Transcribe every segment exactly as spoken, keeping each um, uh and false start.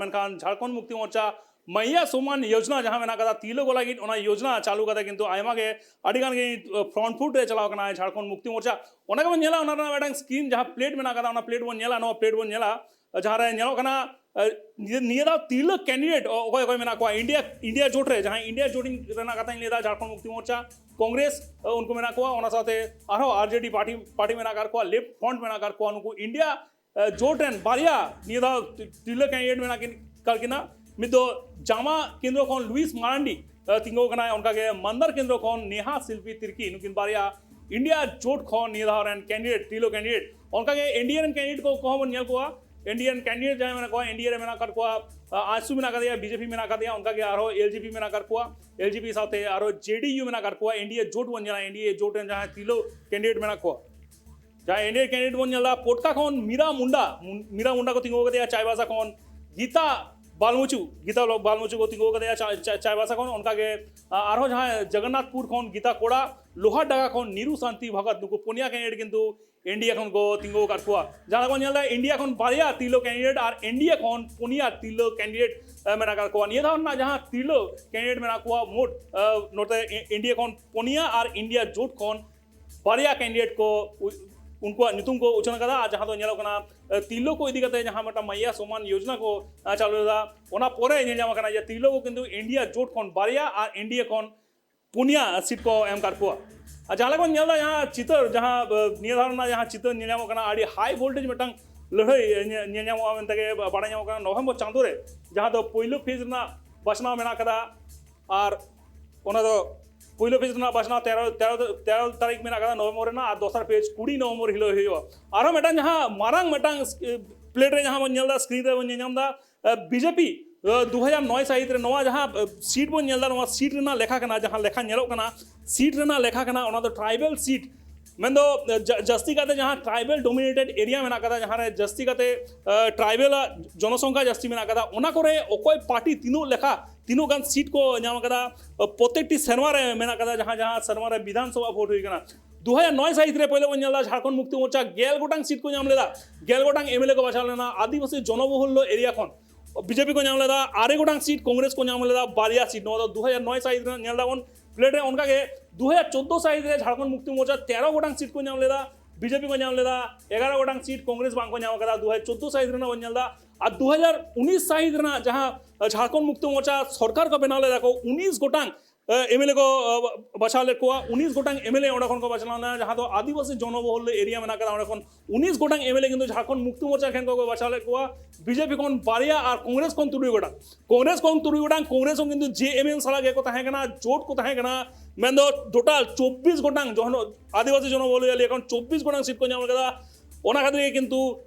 ᱢᱮᱱᱠᱷᱟᱱ ᱡᱷᱟᱲᱠᱷᱚᱸᱰ ᱢᱩᱠᱛᱤ ᱢᱳᱨᱪᱟ ᱢᱟᱭᱭᱟ ᱥᱚᱢᱢᱟᱱ ᱭᱳᱡᱽᱱᱟ ᱡᱟᱦᱟᱸ ᱢᱮᱱᱟᱜ ᱠᱟᱫᱟ ᱛᱤᱨᱞᱟᱹ ᱠᱚ ᱞᱟᱹᱜᱤᱫ, ᱚᱱᱟ ᱭᱳᱡᱽᱱᱟ ᱪᱟᱹᱞᱩ ᱠᱟᱛᱮ ᱠᱤᱱᱛᱩ ᱟᱭᱢᱟ ᱜᱮ ᱟᱹᱰᱤ ᱜᱟᱱ ᱜᱮ ᱯᱷᱨᱚᱱᱴ ᱯᱷᱩᱴ ᱨᱮ ᱪᱟᱞᱟᱣ ᱠᱟᱱᱟ ᱡᱷᱟᱲᱠᱷᱚᱸᱰ ᱢᱩᱠᱛᱤ ᱢᱳᱨᱪᱟ᱾ ᱚᱱᱟ ᱜᱮᱵᱚᱱ ᱧᱮᱞᱟ, ᱚᱱᱟ ᱨᱮᱱᱟᱜ ᱢᱤᱫᱴᱟᱝ ᱥᱠᱨᱤᱱ ᱡᱟᱦᱟᱸ ᱯᱞᱮᱴ ᱢᱮᱱᱟᱜ ᱠᱟᱫᱟ, ᱚᱱᱟ ᱯᱞᱮᱴ ᱵᱚᱱ ᱧᱮᱞᱟ, ᱱᱚᱣᱟ ᱯᱞᱮᱴ ᱵᱚᱱ ᱧᱮᱞᱟ, ᱡᱟᱦᱟᱸ ᱨᱮ ᱧᱮᱞᱚᱜ ᱠᱟᱱᱟ ᱱᱤᱭᱟᱹ ᱫᱷᱟᱣ ᱛᱤᱨᱞᱟᱹ ᱠᱮᱱᱰᱤᱰᱮᱴ ᱚᱠᱚᱭ ᱚᱠᱚᱭ ᱢᱮᱱᱟᱜ ᱠᱚᱣᱟ ᱤᱱᱰᱤᱭᱟ ᱤᱱᱰᱤᱭᱟ ᱡᱳᱴ ᱨᱮ, ᱡᱟᱦᱟᱸ ᱤᱱᱰᱤᱭᱟ ᱡᱳᱴ ᱨᱮᱱᱟᱜ ᱠᱟᱛᱷᱟᱧ ᱞᱟᱹᱭᱫᱟ, ᱡᱷᱟᱲᱠᱷᱚᱸᱰ ᱢᱩᱠᱛᱤ ᱢᱳᱨᱪᱟ, ᱠᱚᱝᱜᱨᱮᱥ, ᱩᱱᱠᱩ ᱢᱮᱱᱟᱜ ᱠᱚᱣᱟ, ᱚᱱᱟ ᱥᱟᱶᱛᱮ ᱟᱨᱦᱚᱸ ᱟᱨᱡᱮᱰᱤ ᱯᱟᱨᱴᱤ ᱯᱟᱨᱴᱤ ᱢᱮᱱᱟᱜ ᱟᱠᱟᱫ ᱠᱚᱣᱟ, ᱞᱮᱯᱷᱴ ᱯᱷᱨᱚᱱᱴ ᱢᱮᱱᱟᱜ ᱟᱠᱟᱫ ᱠᱚᱣᱟ, ᱱᱩᱠᱩ ᱤᱱᱰᱤᱭᱟ ᱡᱳᱴ ᱨᱮᱱ ᱵᱟᱨᱭᱟ ᱱᱤᱭᱟᱹ ᱫᱷᱟᱣ ᱛᱤᱨᱞᱟᱹ ᱠᱮᱱᱰᱤᱰᱮᱴ ᱢᱮᱱᱟᱜ ᱠᱤᱱ ᱠᱟᱱᱟ᱾ ᱢᱤᱫ ᱫᱚ ᱡᱟᱢᱟ ᱠᱮᱱᱫᱨᱚ ᱠᱷᱚᱱ ᱞᱩᱭᱤᱥ ᱢᱟᱨᱟᱱᱰᱤ ᱛᱤᱸᱜᱩ ᱠᱟᱱᱟᱭ, ᱚᱱᱠᱟᱜᱮ ᱢᱟᱱᱫᱟᱨ ᱠᱮᱱᱫᱨᱚ ᱠᱷᱚᱱ ᱱᱮᱦᱟ ᱥᱤᱞᱯᱤ ᱛᱤᱨᱠᱤ, ᱱᱩᱠᱤᱱ ᱵᱟᱨᱭᱟ ᱤᱱᱰᱤᱭᱟ ᱡᱳᱴ ᱠᱷᱚᱱ ᱱᱤᱭᱟᱹ ᱫᱷᱟᱣ ᱨᱮᱱ ᱠᱮᱱᱰᱤᱰᱮᱴ, ᱛᱤᱨᱞᱟᱹ ᱠᱮᱱᱰᱤᱰᱮᱴ᱾ ᱚᱱᱠᱟᱜᱮ ᱤᱱᱰᱤᱭᱟ ᱨᱮᱱ ᱠᱮᱱᱰᱤᱰᱮᱴ ᱠᱚ ᱠᱚᱦᱚᱸ ᱵᱚᱱ ᱧᱮᱞ ᱠᱚᱣᱟ᱾ ᱤᱱᱰᱤᱭᱟᱱ ᱠᱮᱱᱰᱤᱰᱮᱴ ᱡᱟᱦᱟᱸᱭ ᱢᱮᱱᱟᱜ ᱠᱚᱣᱟ, ᱤᱱᱰᱤᱭᱟ ᱨᱮ ᱢᱮᱱᱟᱜ ᱟᱠᱟᱫ ᱠᱚᱣᱟ, ᱟᱭᱮᱥᱤᱭᱩ ᱢᱮᱱᱟᱜ ᱟᱠᱟᱫᱮᱭᱟ, ᱵᱤᱡᱮᱯᱤ ᱢᱮᱱᱟᱜ ᱟᱠᱟᱫᱮᱭᱟ, ᱚᱱᱠᱟᱜᱮ ᱟᱨᱦᱚᱸ ᱮᱞᱡᱮᱯᱤ ᱢᱮᱱᱟᱜ ᱟᱠᱟᱫ ᱠᱚᱣᱟ, ᱮᱞᱡᱮᱯᱤ ᱥᱟᱶᱛᱮ ᱟᱨᱦᱚᱸ ᱡᱮᱰᱤᱭᱩ ᱢᱮᱱᱟᱜ ᱟᱠᱟᱫ ᱠᱚᱣᱟ᱾ ᱤᱱᱰᱤᱭᱟ ᱡᱳᱴ ᱵᱚᱱ ᱧᱮᱞᱟ, ᱤᱱᱰᱤᱭᱟ ᱡᱳᱴ ᱨᱮᱱ ᱡᱟᱦᱟᱸᱭ ᱛᱤᱨᱞᱟᱹ ᱠᱮᱱᱰᱤᱰᱮᱴ ᱢᱮᱱᱟᱜ ᱠᱚᱣᱟ, ᱡᱟᱦᱟᱸᱭ ᱤᱱᱰᱤᱭᱟ ᱠᱮᱱᱰᱤᱰᱮᱴ ᱵᱚᱱ ᱧᱮᱞ ᱮᱫᱟ, ᱯᱳᱴᱠᱟ ᱠᱷᱚᱱ ᱢᱤᱨᱟ ᱢᱩᱱᱰᱟ, ᱢᱤᱨᱟ ᱢᱩᱱᱰᱟ ᱠᱚ ᱛᱤᱸᱜᱩ ᱟᱠᱟᱫᱮᱭᱟ ᱪᱟᱭᱵᱟᱥᱟ ᱠᱷᱚᱱ, ᱜᱤᱛᱟ ᱵᱟᱞᱢᱩᱪᱩ, ᱜᱤᱛᱟ ᱵᱟᱞᱢᱩᱪᱩ ᱠᱚ ᱛᱤᱸᱜᱩ ᱟᱠᱟᱫᱮᱭᱟ ᱪᱟᱭᱵᱟᱥᱟ ᱠᱷᱚᱱ᱾ ᱚᱱᱠᱟᱜᱮ ᱟᱨᱦᱚᱸ ᱡᱟᱦᱟᱸᱭ ᱡᱚᱜᱚᱱᱱᱟᱛᱷᱯᱩᱨ ᱠᱷᱚᱱ ᱜᱤᱛᱟ ᱠᱚᱲᱟ, ᱞᱳᱦᱟᱨᱰᱟᱸᱜᱟ ᱠᱷᱚᱱ ᱱᱤᱨᱩ ᱥᱟᱱᱛᱤ ᱵᱷᱚᱜᱚᱛ, ᱱᱩᱠᱩ ᱯᱩᱱᱭᱟ ᱠᱮᱱᱰᱤᱰᱮᱴ ᱠᱤᱱᱛᱩ ᱤᱱᱰᱤᱭᱟ ᱠᱷᱚᱱ ᱠᱚ ᱛᱤᱸᱜᱩ ᱟᱠᱟᱫ ᱠᱚᱣᱟ᱾ ᱡᱟᱦᱟᱸ ᱵᱚᱱ ᱧᱮᱞ ᱮᱫᱟ, ᱤᱱᱰᱤᱭᱟ ᱠᱷᱚᱱ ᱵᱟᱨᱭᱟ ᱛᱤᱨᱞᱟᱹ ᱠᱮᱱᱰᱤᱰᱮᱴ ᱟᱨ ᱤᱱᱰᱤᱭᱟ ᱠᱷᱚᱱ ᱯᱩᱱᱭᱟ ᱛᱤᱨᱞᱟᱹ ᱠᱮᱱᱰᱤᱰᱮᱴ ᱢᱮᱱᱟᱜ ᱟᱠᱟᱫ ᱠᱚᱣᱟ᱾ ᱱᱤᱭᱟᱹ ᱫᱷᱟᱣ ᱨᱮᱱᱟᱜ ᱡᱟᱦᱟᱸ ᱛᱤᱨᱞᱟᱹ ᱠᱮᱱᱰᱤᱰᱮᱴ ᱢᱮᱱᱟᱜ ᱠᱚᱣᱟ ᱢᱳᱴ, ᱱᱚᱛᱮ ᱤᱱᱰᱤᱭᱟ ᱠᱷᱚᱱ ᱯᱩᱱᱭᱟ ᱟᱨ ᱤᱱᱰᱤᱭᱟ ᱡᱳᱴ ᱠᱷᱚᱱ ᱵᱟᱨᱭᱟ ᱠᱮᱱᱰᱤᱰᱮᱴ ᱠᱚ ᱩᱱᱠᱩᱣᱟᱜ ᱧᱩᱛᱩᱢ ᱠᱚ ᱩᱪᱷᱟᱹᱱ ᱟᱠᱟᱫᱟ᱾ ᱟᱨ ᱡᱟᱦᱟᱸ ᱫᱚ ᱧᱮᱞᱚᱜ ᱠᱟᱱᱟ, ᱛᱤᱨᱞᱟᱹ ᱠᱚ ᱤᱫᱤ ᱠᱟᱛᱮ ᱡᱟᱦᱟᱸ ᱢᱤᱫᱴᱟᱝ ᱢᱟᱭᱭᱟ ᱥᱚᱢᱢᱟᱱ ᱭᱳᱡᱽᱱᱟ ᱠᱚ ᱪᱟᱞᱩ ᱞᱮᱫᱟ, ᱚᱱᱟ ᱯᱚᱨᱮ ᱧᱮᱞ ᱧᱟᱢ ᱟᱠᱟᱱᱟ ᱡᱮ ᱛᱤᱨᱞᱟᱹ ᱠᱚ ᱠᱤᱱᱛᱩ ᱤᱱᱰᱤᱭᱟ ᱡᱳᱴ ᱠᱷᱚᱱ ᱵᱟᱨᱭᱟ ᱟᱨ ᱤᱱᱰᱤᱭᱟ ᱠᱷᱚᱱ ᱯᱩᱱᱭᱟ ᱥᱤᱴ ᱠᱚ ᱮᱢ ᱟᱠᱟᱫ ᱠᱚᱣᱟ᱾ ᱟᱨ ᱡᱟᱦᱟᱸ ᱞᱮᱠᱟ ᱵᱚᱱ ᱧᱮᱞ ᱮᱫᱟ, ᱡᱟᱦᱟᱸ ᱪᱤᱛᱟᱹᱨ, ᱡᱟᱦᱟᱸ ᱱᱤᱭᱟᱹ ᱫᱷᱟᱣ ᱨᱮᱱᱟᱜ ᱡᱟᱦᱟᱸ ᱪᱤᱛᱟᱹᱨ ᱧᱮᱞ ᱧᱟᱢᱚᱜ ᱠᱟᱱᱟ, ᱟᱹᱰᱤ ᱦᱟᱭ ᱵᱷᱳᱞᱴᱮᱡᱽ ᱢᱤᱫᱴᱟᱝ ᱞᱟᱹᱲᱦᱟᱹᱭ ᱧᱮᱞ ᱧᱟᱢᱚᱜᱼᱟ ᱢᱮᱱᱛᱮ ᱜᱮ ᱵᱟᱲᱟᱭ ᱧᱟᱢᱚᱜ ᱠᱟᱱᱟ᱾ ᱱᱚᱵᱷᱮᱢᱵᱚᱨ ᱪᱟᱸᱫᱳ ᱨᱮ ᱡᱟᱦᱟᱸ ᱫᱚ ᱯᱳᱭᱞᱳ ᱯᱷᱮᱡᱽ ᱨᱮᱱᱟᱜ ᱵᱟᱪᱷᱱᱟᱣ ᱢᱮᱱᱟᱜ ᱟᱠᱟᱫᱟ, ᱟᱨ ᱚᱱᱟ ᱫᱚ ᱯᱳᱭᱞᱳ ᱯᱷᱮᱡᱽ ᱨᱮᱱᱟᱜ ᱵᱟᱪᱷᱱᱟᱣ ᱛᱮᱨᱚ ᱛᱮᱨᱚ ᱛᱮᱨᱚ ᱛᱟᱹᱨᱤᱠᱷ ᱢᱮᱱᱟᱜ ᱟᱠᱟᱫᱟ ᱱᱚᱵᱷᱮᱢᱵᱚᱨ ᱨᱮᱱᱟᱜ, ᱟᱨ ᱫᱚᱥᱟᱨ ᱯᱷᱮᱡᱽ ᱠᱩᱲᱤ ᱱᱚᱵᱷᱮᱢᱵᱚᱨ ᱦᱤᱞᱳᱜ ᱦᱩᱭᱩᱜᱼᱟ᱾ ᱟᱨᱦᱚᱸ ᱢᱤᱫᱴᱟᱝ ᱡᱟᱦᱟᱸ ᱢᱟᱨᱟᱝ ᱢᱤᱫᱴᱟᱝ ᱯᱞᱮᱴ ᱨᱮ ᱡᱟᱦᱟᱸ ᱵᱚᱱ ᱧᱮᱞ ᱮᱫᱟ, ᱥᱠᱨᱤᱱ ᱨᱮ ᱵᱚᱱ ᱧᱮᱞ ᱧᱟᱢ ᱮᱫᱟ, ᱵᱤᱡᱮᱯᱤ ᱫᱩ ᱦᱟᱡᱟᱨ ᱱᱚᱭ ᱥᱟᱹᱦᱤᱛ ᱨᱮ ᱱᱚᱣᱟ ᱡᱟᱦᱟᱸ ᱥᱤᱴ ᱵᱚᱱ ᱧᱮᱞ ᱮᱫᱟ, ᱱᱚᱣᱟ ᱥᱤᱴ ᱨᱮᱱᱟᱜ ᱞᱮᱠᱷᱟ ᱠᱟᱱᱟ, ᱡᱟᱦᱟᱸ ᱞᱮᱠᱷᱟ ᱧᱮᱞᱚᱜ ᱠᱟᱱᱟ, ᱥᱤᱴ ᱨᱮᱱᱟᱜ ᱞᱮᱠᱷᱟ ᱠᱟᱱᱟ, ᱚᱱᱟ ᱫᱚ ᱴᱨᱟᱭᱵᱮᱞ ᱥᱤᱴ᱾ ᱢᱮᱱᱫᱚ ᱡᱟᱹᱥᱛᱤ ᱠᱟᱛᱮ ᱡᱟᱦᱟᱸ ᱴᱨᱟᱭᱵᱮᱞ ᱰᱳᱢᱤᱱᱮᱴᱮᱰ ᱮᱨᱤᱭᱟ ᱢᱮᱱᱟᱜ ᱠᱟᱫᱟ, ᱡᱟᱦᱟᱸ ᱨᱮ ᱡᱟᱹᱥᱛᱤ ᱠᱟᱛᱮ ᱴᱨᱟᱭᱵᱮᱞ ᱟᱜ ᱡᱚᱱᱚᱥᱚᱝᱠᱷᱟ ᱡᱟᱹᱥᱛᱤ ᱢᱮᱱᱟᱜ ᱠᱟᱫᱟ, ᱚᱱᱟ ᱠᱚᱨᱮ ᱚᱠᱚᱭ ᱯᱟᱨᱴᱤ ᱛᱤᱱᱟᱹᱜ ᱞᱮᱠᱷᱟ, ᱛᱤᱱᱟᱹᱜ ᱜᱟᱱ ᱥᱤᱴ ᱠᱚ ᱧᱟᱢ ᱠᱟᱫᱟ, ᱯᱨᱚᱛᱮᱠᱴᱤ ᱥᱮᱨᱢᱟ ᱨᱮ ᱢᱮᱱᱟᱜ ᱠᱟᱫᱟ, ᱡᱟᱦᱟᱸ ᱡᱟᱦᱟᱸ ᱥᱮᱨᱢᱟ ᱨᱮ ᱵᱤᱫᱷᱟᱱ ᱥᱚᱵᱷᱟ ᱵᱷᱳᱴ ᱦᱩᱭ ᱠᱟᱱᱟ᱾ ᱫᱩ ᱦᱟᱡᱟᱨ ᱱᱚᱭ ᱥᱟᱹᱦᱤᱛ ᱨᱮ ᱯᱳᱭᱞᱳ ᱵᱚᱱ ᱧᱮᱞ ᱮᱫᱟ, ᱡᱷᱟᱲᱠᱷᱚᱸᱰ ᱢᱩᱠᱛᱤ ᱢᱳᱨᱪᱟ ᱜᱮᱞ ᱜᱚᱴᱟᱝ ᱥᱤᱴ ᱠᱚ ᱧᱟᱢ ᱞᱮᱫᱟ, ᱜᱮᱞ ᱜᱚᱴᱟᱝ ᱮᱢᱮᱞᱮ ᱠᱚ ᱵᱟᱪᱷᱟᱣ ᱞᱮᱱᱟ ᱟᱹᱫᱤᱵᱟᱹᱥᱤ ᱡᱚᱱᱚᱵᱚᱦᱩᱞᱞᱚ ᱮᱨᱤᱭᱟ ᱠᱷᱚᱱ᱾ ᱵᱤᱡᱮᱯᱤ ᱠᱚ ᱧᱟᱢ ᱞᱮᱫᱟ ᱟᱨᱮ ᱜᱚᱴᱟᱝ ᱥᱤᱴ, ᱠᱚᱝᱜᱨᱮᱥ ᱠᱚ ᱧᱟᱢ ᱞᱮᱫᱟ ᱵᱟᱨᱭᱟ ᱥᱤᱴ᱾ ᱱᱚᱣᱟ ᱫᱚ ᱫᱩ ᱦᱟᱡᱟᱨ ᱱᱚᱭ ᱥᱟᱹᱦᱤᱛ ᱨᱮᱱᱟᱜ ᱧᱮᱞ ᱫᱟᱵᱚᱱ ᱯᱞᱮᱴ ᱨᱮ᱾ ᱚᱱᱠᱟᱜᱮ ᱫᱩ ᱦᱟᱡᱟᱨ ᱪᱳᱫᱽᱫᱳ ᱥᱟᱹᱦᱤᱛ ᱨᱮ ᱡᱷᱟᱲᱠᱷᱚᱸᱰ ᱢᱩᱠᱛᱤ ᱢᱳᱨᱪᱟ ᱛᱮᱨᱚ ᱜᱚᱴᱟᱝ ᱥᱤᱴ ᱠᱚ ᱧᱟᱢ ᱞᱮᱫᱟ, ᱵᱤᱡᱮᱯᱤ ᱠᱚ ᱧᱟᱢ ᱞᱮᱫᱟ ᱮᱜᱟᱨᱚ ᱜᱚᱴᱟᱝ ᱥᱤᱴ, ᱠᱚᱝᱜᱨᱮᱥ ᱵᱟᱝ ᱠᱚ ᱧᱟᱢ ᱟᱠᱟᱫᱟ᱾ ᱫᱩ ᱦᱟᱡᱟᱨ ᱪᱳᱫᱽᱫᱳ ᱥᱟᱹᱦᱤᱛ ᱨᱮᱱᱟᱜ ᱵᱚᱱ ᱧᱮᱞ ᱮᱫᱟ᱾ ᱟᱨ ᱫᱩ ᱦᱟᱡᱟᱨ ᱩᱱᱤᱥ ᱥᱟᱹᱦᱤᱛ ᱨᱮᱱᱟᱜ ᱡᱟᱦᱟᱸ ᱡᱷᱟᱲᱠᱷᱚᱸᱰ ᱢᱩᱠᱛᱤ ᱢᱳᱨᱪᱟ ᱥᱚᱨᱠᱟᱨ ᱠᱚ ᱵᱮᱱᱟᱣ ᱞᱮᱫᱟ ᱠᱚ, ᱩᱱᱤᱥ ᱜᱚᱴᱟᱝ ᱮᱢᱮᱞᱮ ᱠᱚ ᱵᱟᱪᱷᱟᱣ ᱞᱮᱫ ᱠᱚᱣᱟ, ᱩᱱᱤᱥ ᱜᱚᱴᱟᱝ ᱮᱢᱮᱞᱮ ᱚᱸᱰᱮ ᱠᱷᱚᱱ ᱠᱚ ᱵᱟᱪᱷᱟᱣ ᱞᱮᱱᱟ, ᱡᱟᱦᱟᱸ ᱫᱚ ᱟᱹᱫᱤᱵᱟᱹᱥᱤ ᱡᱚᱱᱚᱵᱚᱦᱩᱞ ᱮᱨᱤᱭᱟ ᱢᱮᱱᱟᱜ ᱠᱟᱫᱟ, ᱚᱸᱰᱮ ᱠᱷᱚᱱ ᱩᱱᱤᱥ ᱜᱚᱴᱟᱝ ᱮᱢᱮᱞᱮ ᱠᱤᱱᱛᱩ ᱡᱷᱟᱲᱠᱷᱚᱸᱰ ᱢᱩᱠᱛᱤ ᱢᱳᱨᱪᱟ ᱴᱷᱮᱱ ᱠᱷᱚᱱ ᱠᱚ ᱵᱟᱪᱷᱟᱣ ᱞᱮᱫ ᱠᱚᱣᱟ᱾ ᱵᱤᱡᱮᱯᱤ ᱠᱷᱚᱱ ᱵᱟᱨᱭᱟ ᱟᱨ ᱠᱚᱝᱜᱨᱮᱥ ᱠᱷᱚᱱ ᱛᱩᱨᱩᱭ ᱜᱚᱴᱟᱝ, ᱠᱚᱝᱜᱨᱮᱥ ᱠᱷᱚᱱ ᱛᱩᱨᱩᱭ ᱜᱚᱴᱟᱝ, ᱠᱚᱝᱜᱨᱮᱥ ᱦᱚᱸ ᱠᱤᱱᱛᱩ ᱡᱮ ᱮᱢ ᱮᱢ ᱥᱟᱞᱟᱜ ᱜᱮᱠᱚ ᱛᱟᱦᱮᱸ ᱠᱟᱱᱟ, ᱡᱳᱴ ᱠᱚ ᱛᱟᱦᱮᱸ ᱠᱟᱱᱟ᱾ ᱢᱮᱱᱫᱚ ᱴᱳᱴᱟᱞ ᱪᱚᱵᱵᱤᱥ ᱜᱚᱴᱟᱝ, ᱡᱚᱦᱚᱱ ᱟᱹᱫᱤᱵᱟᱹᱥᱤ ᱡᱚᱱᱚᱵᱚᱦᱩᱞ ᱮᱨᱤᱭᱟ ᱠᱷᱚᱱ ᱪᱚᱵᱵᱤᱥ ᱜᱚᱴᱟᱝ ᱥᱤᱴ ᱠᱚ ᱧᱟᱢ ᱠᱟᱫᱟ᱾ ᱚᱱᱟ ᱠᱷᱟᱹᱛᱤᱨ ᱜᱮ ᱠᱤᱱᱛᱩ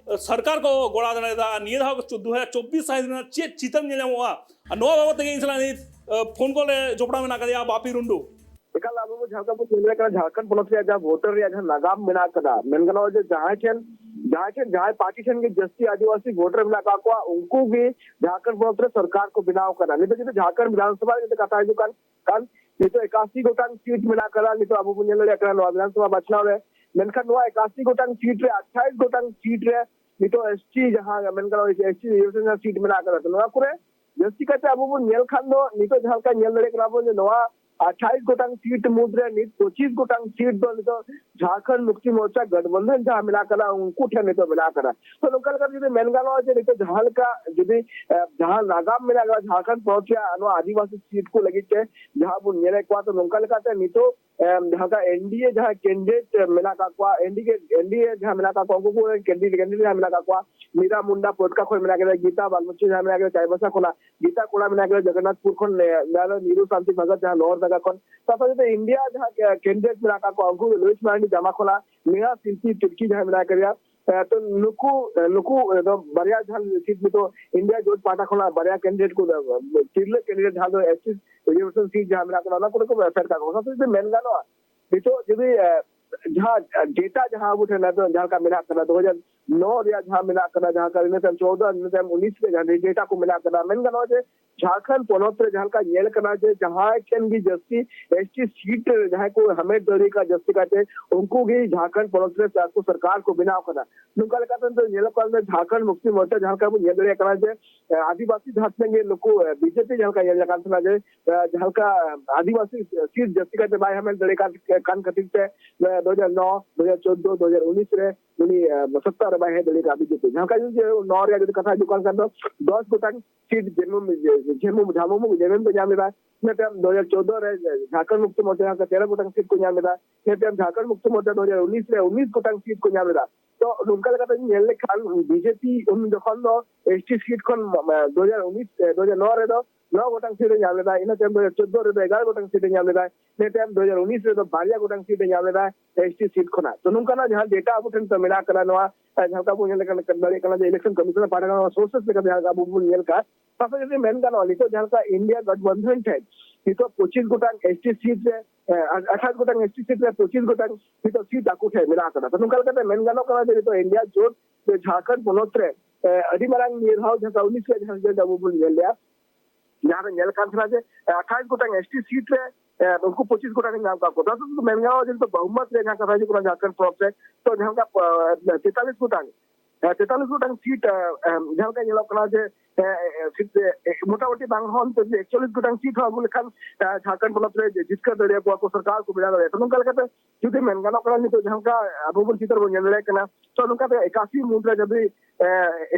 ᱥᱚᱨᱠᱟᱨ ᱠᱚ ᱜᱚᱲᱟ ᱫᱟᱲᱮᱭᱟᱫᱟ᱾ ᱟᱨ ᱱᱤᱭᱟᱹ ᱫᱷᱟᱣ ᱫᱩ ᱦᱟᱡᱟᱨ ᱪᱚᱵᱵᱤᱥ ᱥᱟᱹᱦᱤᱛ ᱨᱮᱱᱟᱜ ᱪᱮᱫ ᱪᱤᱛᱟᱹᱨ ᱧᱮᱞ ᱧᱟᱢᱚᱜᱼᱟ, ᱟᱨ ᱱᱚᱣᱟ ᱵᱟᱵᱚᱛ ᱛᱮᱜᱮ ᱤᱧ ᱥᱟᱞᱟᱜ ᱱᱤᱛ ᱯᱷᱳᱱ ᱠᱚᱞ ᱨᱮ ᱡᱚᱯᱲᱟᱣ ᱢᱮᱱᱟᱜ ᱠᱟᱫᱮᱭᱟ ᱵᱟᱯᱤ ᱨᱩᱱᱰᱩ᱾ ᱮᱠᱟᱞ ᱟᱵᱚ ᱵᱚ ᱡᱟᱦᱟᱸ ᱞᱮᱠᱟ ᱵᱚ ᱧᱮᱞ ᱫᱟᱲᱮᱭᱟᱜ ᱠᱟᱱᱟ, ᱡᱷᱟᱲᱠᱷᱚᱸᱰ ᱯᱚᱱᱚᱛ ᱨᱮᱭᱟᱜ ᱡᱟᱦᱟᱸ ᱵᱷᱳᱴᱟᱨ ᱨᱮᱭᱟᱜ ᱡᱟᱦᱟᱸ ᱱᱟᱜᱟᱢ ᱢᱮᱱᱟᱜ ᱟᱠᱟᱫᱟ, ᱢᱮᱱ ᱜᱟᱱᱚᱜᱼᱟ ᱡᱮ ᱡᱟᱦᱟᱸᱭ ᱴᱷᱮᱱ, ᱡᱟᱦᱟᱸᱭ ᱴᱷᱮᱱ, ᱡᱟᱦᱟᱸᱭ ᱯᱟᱨᱴᱤ ᱴᱷᱮᱱ ᱜᱮ ᱡᱟᱹᱥᱛᱤ ᱟᱹᱫᱤᱵᱟᱹᱥᱤ ᱵᱷᱳᱴᱟᱨ ᱢᱮᱱᱟᱜ ᱟᱠᱟᱫ ᱠᱚᱣᱟ, ᱩᱱᱠᱩ ᱜᱮ ᱡᱷᱟᱲᱠᱷᱚᱸᱰ ᱯᱚᱱᱚᱛ ᱨᱮ ᱥᱚᱨᱠᱟᱨ ᱠᱚ ᱵᱮᱱᱟᱣ ᱟᱠᱟᱫᱟ᱾ ᱱᱤᱛᱚᱜ ᱡᱩᱫᱤ ᱡᱷᱟᱲᱠᱷᱚᱸᱰ ᱵᱤᱫᱷᱟᱱ ᱥᱚᱵᱷᱟ ᱨᱮ ᱡᱩᱫᱤ ᱠᱟᱛᱷᱟ ᱦᱤᱡᱩᱜ ᱠᱟᱱ, ᱠᱷᱟᱱ ᱱᱤᱛᱚᱜ ᱮᱠᱟᱥᱤ ᱜᱚᱴᱟᱝ ᱥᱤᱴ ᱢᱮᱱᱟᱜ ᱟᱠᱟᱫᱟ, ᱱᱤᱛᱚᱜ ᱟᱵᱚ ᱵᱚᱱ ᱧᱮᱞ ᱫᱟᱲᱮᱭᱟᱜ ᱠᱟᱱᱟ ᱱᱚᱣᱟ ᱵᱤᱫᱷᱟᱱ ᱥᱚᱵᱷᱟ ᱵᱟᱪᱷᱱᱟᱣ ᱨᱮ᱾ ᱢᱮᱱᱠᱷᱟᱱ ᱱᱚᱣᱟ ᱮᱠᱟᱥᱤ ᱜᱚᱴᱟᱝ ᱥᱤᱴ ᱨᱮ ᱟᱴᱷᱟᱭᱤᱥ ᱜᱚᱴᱟᱝ ᱥᱤᱴ ᱨᱮ ᱱᱤᱛᱚᱜ ᱮᱥ ᱴᱤ ᱡᱟᱦᱟᱸ ᱢᱮᱱ ᱜᱟᱱᱚᱜᱼᱟ ᱮᱥ ᱴᱤ ᱨᱤᱡᱟᱨᱵᱷᱮᱥᱚᱱ ᱨᱮᱱᱟᱜ ᱥᱤᱴ ᱢᱮᱱᱟᱜ ᱟᱠᱟᱫᱟ᱾ ᱛᱚ ᱱᱚᱣᱟ ᱠᱚᱨᱮ ᱡᱟᱹᱥᱛᱤ ᱠᱟᱭᱛᱮ ᱟᱵᱚ ᱵᱚᱱ ᱧᱮᱞ ᱠᱷᱟᱱ ᱫᱚ ᱱᱤᱛᱚᱜ ᱡᱟᱦᱟᱸ ᱞᱮᱠᱟ ᱧᱮᱞ ᱫᱟᱲᱮᱭᱟᱜ ᱠᱟᱱᱟ ᱵᱚᱱ ᱡᱮ ᱱᱚᱣᱟ ᱟᱴᱷᱟᱭᱤᱥ ᱜᱚᱴᱟᱝ ᱥᱤᱴ ᱢᱩᱫᱽᱨᱮ ᱱᱤᱛ ᱯᱚᱸᱪᱤᱥ ᱜᱚᱴᱟᱝ ᱥᱤᱴ ᱫᱚ ᱱᱤᱛᱚᱜ ᱡᱷᱟᱲᱠᱷᱚᱸᱰ ᱢᱩᱠᱛᱤ ᱢᱳᱨᱪᱟ ᱜᱚᱴᱵᱚᱱᱫᱷᱚᱱ ᱡᱟᱦᱟᱸ ᱢᱮᱱᱟᱜ ᱟᱠᱟᱫᱟ ᱩᱱᱠᱩ ᱴᱷᱮᱱ ᱱᱤᱛᱚᱜ ᱢᱮᱱᱟᱜ ᱟᱠᱟᱫᱟ᱾ ᱛᱚ ᱱᱚᱝᱠᱟ ᱞᱮᱠᱟᱛᱮ ᱡᱩᱫᱤ ᱢᱮᱱ ᱜᱟᱱᱚᱜᱼᱟ ᱡᱮ ᱱᱤᱛᱚᱜ ᱡᱟᱦᱟᱸ ᱞᱮᱠᱟ ᱡᱩᱫᱤ, ᱮ, ᱡᱟᱦᱟᱸ ᱱᱟᱜᱟᱢ ᱢᱮᱱᱟᱜ ᱟᱠᱟᱫᱟ ᱡᱷᱟᱲᱠᱷᱚᱸᱰ ᱯᱚᱱᱚᱛ ᱨᱮᱭᱟᱜ ᱱᱚᱣᱟ ᱟᱹᱫᱤᱵᱟᱹᱥᱤ ᱥᱤᱴ ᱠᱚ ᱞᱟᱹᱜᱤᱫ ᱛᱮ ᱡᱟᱦᱟᱸ ᱵᱚᱱ ᱧᱮᱞᱮᱫ ᱠᱚᱣᱟ, ᱛᱚ ᱱᱚᱝᱠᱟ ᱞᱮᱠᱟᱛᱮ ᱱᱤᱛᱚᱜ ᱮᱢ, ᱡᱟᱦᱟᱸ ᱞᱮᱠᱟ ᱮᱱ ᱰᱤ ᱮ ᱡᱟᱦᱟᱸᱭ ᱠᱮᱱᱰᱤᱰᱮᱴ ᱢᱮᱱᱟᱜ ᱟᱠᱟᱫ ᱠᱚᱣᱟ, ᱮᱱ ᱰᱤ ᱮ, ᱮᱱ ᱰᱤ ᱮ ᱡᱟᱦᱟᱸ ᱢᱮᱱᱟᱜ ᱟᱠᱟᱫ ᱠᱚᱣᱟ, ᱩᱱᱠᱩ ᱠᱚ ᱠᱮᱱᱰᱤᱰᱮᱴ ᱡᱟᱦᱟᱸ ᱢᱮᱱᱟᱜ ᱟᱠᱟᱫ ᱠᱚᱣᱟ, ᱢᱤᱨᱟ ᱢᱩᱱᱰᱟ ᱯᱚᱴᱠᱟ ᱠᱷᱚᱱ ᱢᱮᱱᱟᱜ ᱟᱠᱟᱫᱟ, ᱜᱤᱛᱟ ᱵᱟᱞᱢᱩᱪᱤ ᱡᱟᱦᱟᱸ ᱢᱮᱱᱟᱜ ᱟᱠᱟᱫᱟ ᱪᱟᱭᱵᱟᱥᱟ ᱠᱷᱚᱱᱟᱜ, ᱜᱤᱛᱟ ᱠᱚᱲᱟ ᱢᱮᱱᱟᱜ ᱟᱠᱟᱫᱟ ᱡᱚᱜᱚᱱᱱᱟᱛᱷᱯᱩᱨ ᱠᱷᱚᱱ, ᱮ, ᱡᱟᱦᱟᱸ ᱫᱚ ᱱᱤᱨᱩ ᱥᱟᱱᱛᱤ ᱵᱷᱟᱜᱚᱛ ᱡᱟᱦᱟᱸ ᱞᱳᱦᱚᱨᱫᱟᱜᱟ ᱠᱷᱚᱱ, ᱥᱟᱶ ᱥᱟᱶᱛᱮ ᱤᱱᱰᱤᱭᱟ ᱡᱟᱦᱟᱸ ᱠᱮ-, ᱠᱮᱱᱰᱤᱰᱮᱴ ᱢᱮᱱᱟᱜ ᱟᱠᱟᱫ ᱠᱚᱣᱟ, ᱩᱱᱠᱩ ᱞᱩᱭᱤᱥ ᱢᱟᱨᱟᱱᱰᱤ ᱡᱟᱢᱟ ᱠᱷᱚᱱᱟᱜ, ᱱᱮᱦᱟ ᱥᱤᱞᱯᱤ ᱛᱤᱨᱠᱤ ᱡᱟᱦᱟᱸᱭ ᱢᱮᱱᱟᱜ ᱟᱠᱟᱫᱮᱭᱟ, ᱮ, ᱛᱚ ᱱᱩᱠᱩ, ᱮ, ᱱᱩᱠᱩ, ᱮ, ᱫᱚ ᱵᱟᱨᱭᱟ ᱡᱟᱦᱟᱸ ᱥᱤᱴ ᱱᱤᱛᱚᱜ ᱤᱱᱰᱤᱭᱟ ᱡᱳᱴ ᱯᱟᱦᱴᱟ ᱠᱷᱚᱱᱟᱜ ᱵᱟᱨᱭᱟ ᱠᱮᱱᱰᱤᱰᱮᱴ ᱠᱚ, ᱮ, ᱛᱤᱨᱞᱟᱹ ᱠᱮᱱᱰᱤᱰᱮᱴ ᱡᱟᱦᱟᱸ ᱫᱚ ᱮᱥ ᱴᱤ ᱨᱤᱡᱟᱨᱵᱷᱮᱥᱚᱱ ᱥᱤᱴ ᱡᱟᱦᱟᱸ ᱢᱮᱱᱟᱜ ᱟᱠᱟᱫᱟ, ᱚᱱᱟ ᱠᱚᱨᱮ ᱠᱚ ᱮᱯᱷᱮᱰ ᱠᱟᱜ ᱠᱚᱣᱟ᱾ ᱚᱱᱟ ᱥᱟᱶᱛᱮ ᱡᱩᱫᱤ ᱢᱮᱱ ᱜᱟᱱᱚᱜᱼᱟ, ᱱᱤᱛᱚᱜ ᱡᱩᱫᱤ, ᱮ, ᱡᱟᱦᱟᱸ, ᱮ, ᱰᱮᱴᱟ ᱡᱟᱦᱟᱸ ᱟᱵᱚ ᱴᱷᱮᱱ ᱱᱤᱛᱚᱜ ᱡᱟᱦᱟᱸ ᱞᱮᱠᱟ ᱢᱮᱱᱟᱜ ᱟᱠᱟᱫᱟ, ᱫᱩ ᱦᱟᱡᱟᱨ ᱱᱚ ᱨᱮᱭᱟᱜ ᱡᱟᱦᱟᱸ ᱢᱮᱱᱟᱜ ᱟᱠᱟᱫᱟ, ᱡᱟᱦᱟᱸ ᱠᱟᱨᱚᱱ ᱤᱱᱟᱹ ᱛᱟᱭᱚᱢ ᱪᱳᱫᱽᱫᱳ, ᱤᱱᱟᱹ ᱛᱟᱭᱚᱢ ᱩᱱᱤᱥ ᱨᱮ ᱡᱟᱦᱟᱸ ᱰᱮᱴᱟ ᱠᱚ ᱢᱮᱱᱟᱜ ᱟᱠᱟᱫᱟ, ᱢᱮᱱ ᱜᱟᱱᱚᱜᱼᱟ ᱡᱮ ᱡᱷᱟᱲᱠᱷᱚᱸᱰ ᱯᱚᱱᱚᱛ ᱨᱮ ᱡᱟᱦᱟᱸ ᱞᱮᱠᱟ ᱧᱮᱞ ᱠᱟᱱᱟ ᱡᱮ ᱡᱟᱦᱟᱸᱭ ᱴᱷᱮᱱ ᱜᱮ ᱡᱟᱹᱥᱛᱤ ᱮᱥ ᱴᱤ ᱥᱤᱴ ᱨᱮ ᱡᱟᱦᱟᱸᱭ ᱠᱚ ᱦᱟᱢᱮᱴ ᱫᱟᱲᱮ ᱠᱟᱜ ᱡᱟᱹᱥᱛᱤ ᱠᱟᱭᱛᱮ, ᱩᱱᱠᱩ ᱜᱮ ᱡᱷᱟᱲᱠᱷᱚᱸᱰ ᱯᱚᱱᱚᱛ ᱨᱮ ᱟᱠᱚ ᱥᱚᱨᱠᱟᱨ ᱠᱚ ᱵᱮᱱᱟᱣ ᱠᱟᱫᱟ᱾ ᱱᱚᱝᱠᱟ ᱞᱮᱠᱟᱛᱮ ᱫᱚ ᱧᱮᱞᱚᱜ ᱠᱟᱱᱟ ᱡᱮ ᱡᱷᱟᱲᱠᱷᱚᱸᱰ ᱢᱩᱠᱛᱤ ᱢᱳᱨᱪᱟ ᱡᱟᱦᱟᱸ ᱞᱮᱠᱟ ᱵᱚᱱ ᱧᱮᱞ ᱫᱟᱲᱮᱭᱟᱜ ᱠᱟᱱᱟ ᱡᱮ, ᱮ, ᱟᱹᱫᱤᱵᱟᱹᱥᱤ ᱡᱟᱦᱟᱸ ᱛᱤᱱᱟᱹᱜ ᱜᱮ ᱱᱩᱠᱩ, ᱮ, ᱵᱤᱡᱮᱯᱤ ᱡᱟᱦᱟᱸ ᱞᱮᱠᱟ ᱧᱮᱞ ᱟᱠᱟᱱ ᱛᱟᱦᱮᱱᱟ ᱡᱮ, ᱮ, ᱡᱟᱦᱟᱸ ᱞᱮᱠᱟ ᱟᱹᱫᱤᱵᱟᱹᱥᱤ ᱥᱤᱴ ᱡᱟᱹᱥᱛᱤ ᱠᱟᱭᱛᱮ ᱵᱟᱭ ᱦᱟᱢᱮᱴ ᱫᱟᱲᱮ ᱠᱟᱱ, ᱠᱟᱱ ᱠᱷᱟᱹᱛᱤᱨ ᱛᱮ, ᱮ, ᱫᱩ ᱦᱟᱡᱟᱨ ᱱᱚ, ᱫᱩ ᱦᱟᱡᱟᱨ ᱪᱳᱫᱽᱫᱳ, ᱫᱩ ᱦᱟᱡᱟᱨ ᱩᱱᱤᱥ ᱨᱮ ᱩᱱᱤ, ᱮ, ᱥᱚᱛᱛᱟ ᱨᱮ ᱵᱟᱭ ᱦᱮᱡ ᱫᱟᱲᱮ ᱠᱟᱜᱼᱟ ᱵᱤᱡᱮᱯᱤ᱾ ᱡᱟᱦᱟᱸ ᱞᱮᱠᱟ ᱡᱩᱫᱤ ᱱᱚᱣᱟ ᱨᱮᱭᱟᱜ ᱡᱩᱫᱤ ᱠᱟᱛᱷᱟ ᱦᱤᱡᱩᱜ ᱠᱟᱱ ᱠᱷᱟᱱ ᱫᱚ ᱫᱚᱥ ᱜᱚᱴᱟᱝ ᱥᱤᱴ ᱡᱷᱮᱢᱩ, ᱡᱷᱮᱢᱩ, ᱡᱷᱟᱢᱩ, ᱡᱷᱮᱢᱮᱢ ᱠᱚ ᱧᱟᱢ ᱞᱮᱫᱟ᱾ ᱤᱱᱟᱹ ᱛᱟᱭᱚᱢ ᱫᱩ ᱦᱟᱡᱟᱨ ᱪᱳᱫᱽᱫᱳ ᱨᱮ ᱡᱷᱟᱲᱠᱷᱚᱸᱰ ᱢᱩᱠᱛᱤ ᱢᱳᱨᱪᱟ ᱡᱟᱦᱟᱸ ᱛᱮᱨᱚ ᱜᱚᱴᱟᱝ ᱥᱤᱴ ᱠᱚ ᱧᱟᱢ ᱞᱮᱫᱟ᱾ ᱤᱱᱟᱹ ᱛᱟᱭᱚᱢ ᱡᱷᱟᱲᱠᱷᱚᱸᱰ ᱢᱩᱠᱛᱤ ᱢᱳᱨᱪᱟ ᱫᱩ ᱦᱟᱡᱟᱨ ᱩᱱᱤᱥ ᱨᱮ ᱩᱱᱤᱥ ᱜᱚᱴᱟᱝ ᱥᱤᱴ ᱠᱚ ᱧᱟᱢ ᱞᱮᱫᱟ᱾ ᱛᱚ ᱱᱚᱝᱠᱟ ᱞᱮᱠᱟᱛᱮ ᱧᱮᱞ ᱞᱮᱠᱷᱟᱱ ᱵᱤᱡᱮᱯᱤ ᱩᱱ ᱡᱚᱠᱷᱚᱱ ᱫᱚ ᱮᱥ ᱴᱤ ᱥᱤᱴ ᱠᱷᱚᱱ, ᱢᱟ-, ᱢᱟ-, ᱫᱩ ᱦᱟᱡᱟᱨ ᱩᱱᱤᱥ, ᱮ, ᱫᱩ ᱦᱟᱡᱟᱨ ᱱᱚ ᱨᱮᱫᱚ ᱱᱚ ᱜᱚᱴᱟᱝ ᱥᱤᱴ ᱮ ᱧᱟᱢ ᱞᱮᱫᱟ, ᱤᱱᱟᱹ ᱛᱟᱭᱚᱢ ᱫᱩ ᱦᱟᱡᱟᱨ ᱪᱳᱫᱽᱫᱳ ᱨᱮᱫᱚ ᱮᱜᱟᱨᱚ ᱜᱚᱴᱟᱝ ᱥᱤᱴ ᱮ ᱧᱟᱢ ᱞᱮᱫᱟ, ᱤᱱᱟᱹ ᱛᱟᱭᱚᱢ ᱫᱩ ᱦᱟᱡᱟᱨ ᱩᱱᱤᱥ ᱨᱮᱫᱚ ᱵᱟᱨᱭᱟ ᱜᱚᱴᱟᱝ ᱥᱤᱴ ᱮ ᱧᱟᱢ ᱞᱮᱫᱟ ᱮᱥ ᱴᱤ ᱥᱤᱴ ᱠᱷᱚᱱᱟᱜ᱾ ᱛᱚ ᱱᱚᱝᱠᱟᱱᱟᱜ ᱡᱟᱦᱟᱸ ᱰᱮᱴᱟ ᱟᱵᱚ ᱴᱷᱮᱱ ᱛᱚ ᱢᱮᱱᱟᱜ ᱟᱠᱟᱫᱟ, ᱱᱚᱣᱟ, ᱮ, ᱡᱟᱦᱟᱸ ᱞᱮᱠᱟ ᱵᱚᱱ ᱧᱮᱞ ᱞᱮᱠᱷᱟᱱ ᱫᱟᱲᱮᱭᱟᱜ ᱠᱟᱱᱟ ᱡᱮ ᱤᱞᱮᱠᱥᱚᱱ ᱠᱚᱢᱤᱥᱚᱱ ᱯᱟᱦᱴᱟ ᱠᱷᱚᱱ ᱱᱚᱣᱟ ᱥᱳᱨᱥᱮᱥ ᱞᱮᱠᱟᱛᱮ ᱡᱟᱦᱟᱸ ᱞᱮᱠᱟ ᱟᱵᱚ ᱵᱚᱱ ᱧᱮᱞ ᱠᱟᱜ, ᱥᱟᱶᱛᱮ ᱡᱩᱫᱤ ᱢᱮᱱ ᱜᱟᱱᱚᱜᱼᱟ, ᱱᱤᱛᱚᱜ ᱡᱟᱦᱟᱸ ᱞᱮᱠᱟ ᱤᱱᱰᱤᱭᱟ ᱜᱚᱴᱵᱚᱱᱫᱷᱚᱱ ᱴᱷᱮᱱ ᱱᱤᱛᱚᱜ ᱯᱚᱸᱪᱤᱥ ᱜᱚᱴᱟᱝ ᱮᱥ ᱴᱤ ᱥᱤᱴ ᱨᱮ, ᱮ, ᱟᱴᱷᱟᱥ ᱜᱚᱴᱟᱝ ᱮᱥ ᱴᱤ ᱥᱤᱴ ᱨᱮ ᱯᱚᱸᱪᱤᱥ ᱜᱚᱴᱟᱝ ᱱᱤᱛᱚᱜ ᱥᱤᱴ ᱟᱠᱚ ᱴᱷᱮᱱ ᱢᱮᱱᱟᱜ ᱟᱠᱟᱫᱟ᱾ ᱛᱚ ᱱᱚᱝᱠᱟ ᱞᱮᱠᱟᱛᱮ ᱢᱮᱱ ᱜᱟᱱᱚᱜ ᱠᱟᱱᱟ ᱡᱮ ᱱᱤᱛᱚᱜ ᱤᱱᱰᱤᱭᱟ ᱡᱳᱴ ᱥᱮ ᱡᱷᱟᱲᱠᱷᱚᱸᱰ ᱯᱚᱱᱚᱛ ᱨᱮ, ᱮ, ᱟᱹᱰᱤ ᱢᱟᱨᱟᱝ ᱱᱤᱭᱟᱹ ᱫᱷᱟᱣ ᱡᱟᱦᱟᱸ ᱩᱱᱤᱥ ᱨᱮ ᱡᱟᱦᱟᱸ result ᱟᱵᱚ ᱵᱚᱱ ᱧᱮᱞ ᱞᱮᱜᱼᱟ, ᱡᱟᱦᱟᱸ ᱨᱮ ᱧᱮᱞ ᱠᱟᱱ ᱛᱟᱦᱮᱱᱟ ᱡᱮ, ᱮ, ᱟᱴᱷᱟᱥ ᱜᱚᱴᱟᱝ ᱮᱥ ᱴᱤ ᱥᱤᱴ ᱨᱮ, ᱮ, ᱩᱱᱠᱩ ᱯᱚᱸᱪᱤᱥ ᱜᱚᱴᱟᱝ ᱧᱟᱢ ᱠᱟᱜ ᱠᱚ᱾ ᱛᱚ ᱥᱩᱫᱷᱩ ᱢᱮᱱ ᱜᱟᱱᱚᱜᱼᱟ ᱡᱮ ᱱᱤᱛᱚᱜ ᱵᱚᱦᱩᱢᱚᱛ ᱨᱮ ᱡᱟᱦᱟᱸ ᱠᱟᱛᱷᱟ ᱦᱤᱡᱩᱜ ᱠᱟᱱᱟ ᱡᱷᱟᱲᱠᱷᱚᱸᱰ ᱯᱚᱱᱚᱛ ᱨᱮ, ᱛᱚ ᱡᱟᱦᱟᱸ ᱞᱮᱠᱟ, ᱮ, ᱛᱮᱛᱟᱞᱤᱥ ᱜᱚᱴᱟᱝ, ᱮ, ᱛᱮᱛᱟᱞᱤᱥ ᱜᱚᱴᱟᱝ ᱥᱤᱴ, ᱮ, ᱮ, ᱡᱟᱦᱟᱸ ᱞᱮᱠᱟ ᱧᱮᱞᱚᱜ ᱠᱟᱱᱟ ᱡᱮ, ᱮ, ᱮ, ᱥᱤᱴ, ᱮ, ᱮ, ᱢᱚᱴᱟᱢᱩᱴᱤ ᱵᱟᱝ ᱦᱚᱸ ᱱᱤᱛᱚᱜ ᱡᱩᱫᱤ ᱮᱠᱪᱚᱞᱞᱤᱥ ᱜᱚᱴᱟᱝ ᱥᱤᱴ ᱦᱚᱸ ᱟᱹᱜᱩ ᱞᱮᱠᱷᱟᱱ, ᱮ, ᱡᱷᱟᱲᱠᱷᱚᱸᱰ ᱯᱚᱱᱚᱛ ᱨᱮ ᱡᱤᱛᱠᱟᱹᱨ ᱫᱟᱲᱮᱭᱟᱠᱚᱣᱟ ᱠᱚ, ᱥᱚᱨᱠᱟᱨ ᱠᱚ ᱵᱮᱱᱟᱣ ᱫᱟᱲᱮᱭᱟᱜᱼᱟ᱾ ᱛᱚ ᱱᱚᱝᱠᱟ ᱞᱮᱠᱟᱛᱮ ᱡᱩᱫᱤ ᱢᱮᱱ ᱜᱟᱱᱚᱜ ᱠᱟᱱᱟ ᱱᱤᱛᱚᱜ ᱡᱟᱦᱟᱸ ᱞᱮᱠᱟ ᱟᱵᱚ ᱵᱚᱱ ᱪᱤᱛᱟᱹᱨ ᱵᱚᱱ ᱧᱮᱞ ᱫᱟᱲᱮᱭᱟᱜ ᱠᱟᱱᱟ, ᱛᱚ ᱱᱚᱝᱠᱟᱛᱮ ᱮᱠᱟᱥᱤ ᱢᱩᱫᱽᱨᱮ ᱡᱩᱫᱤ, ᱮ,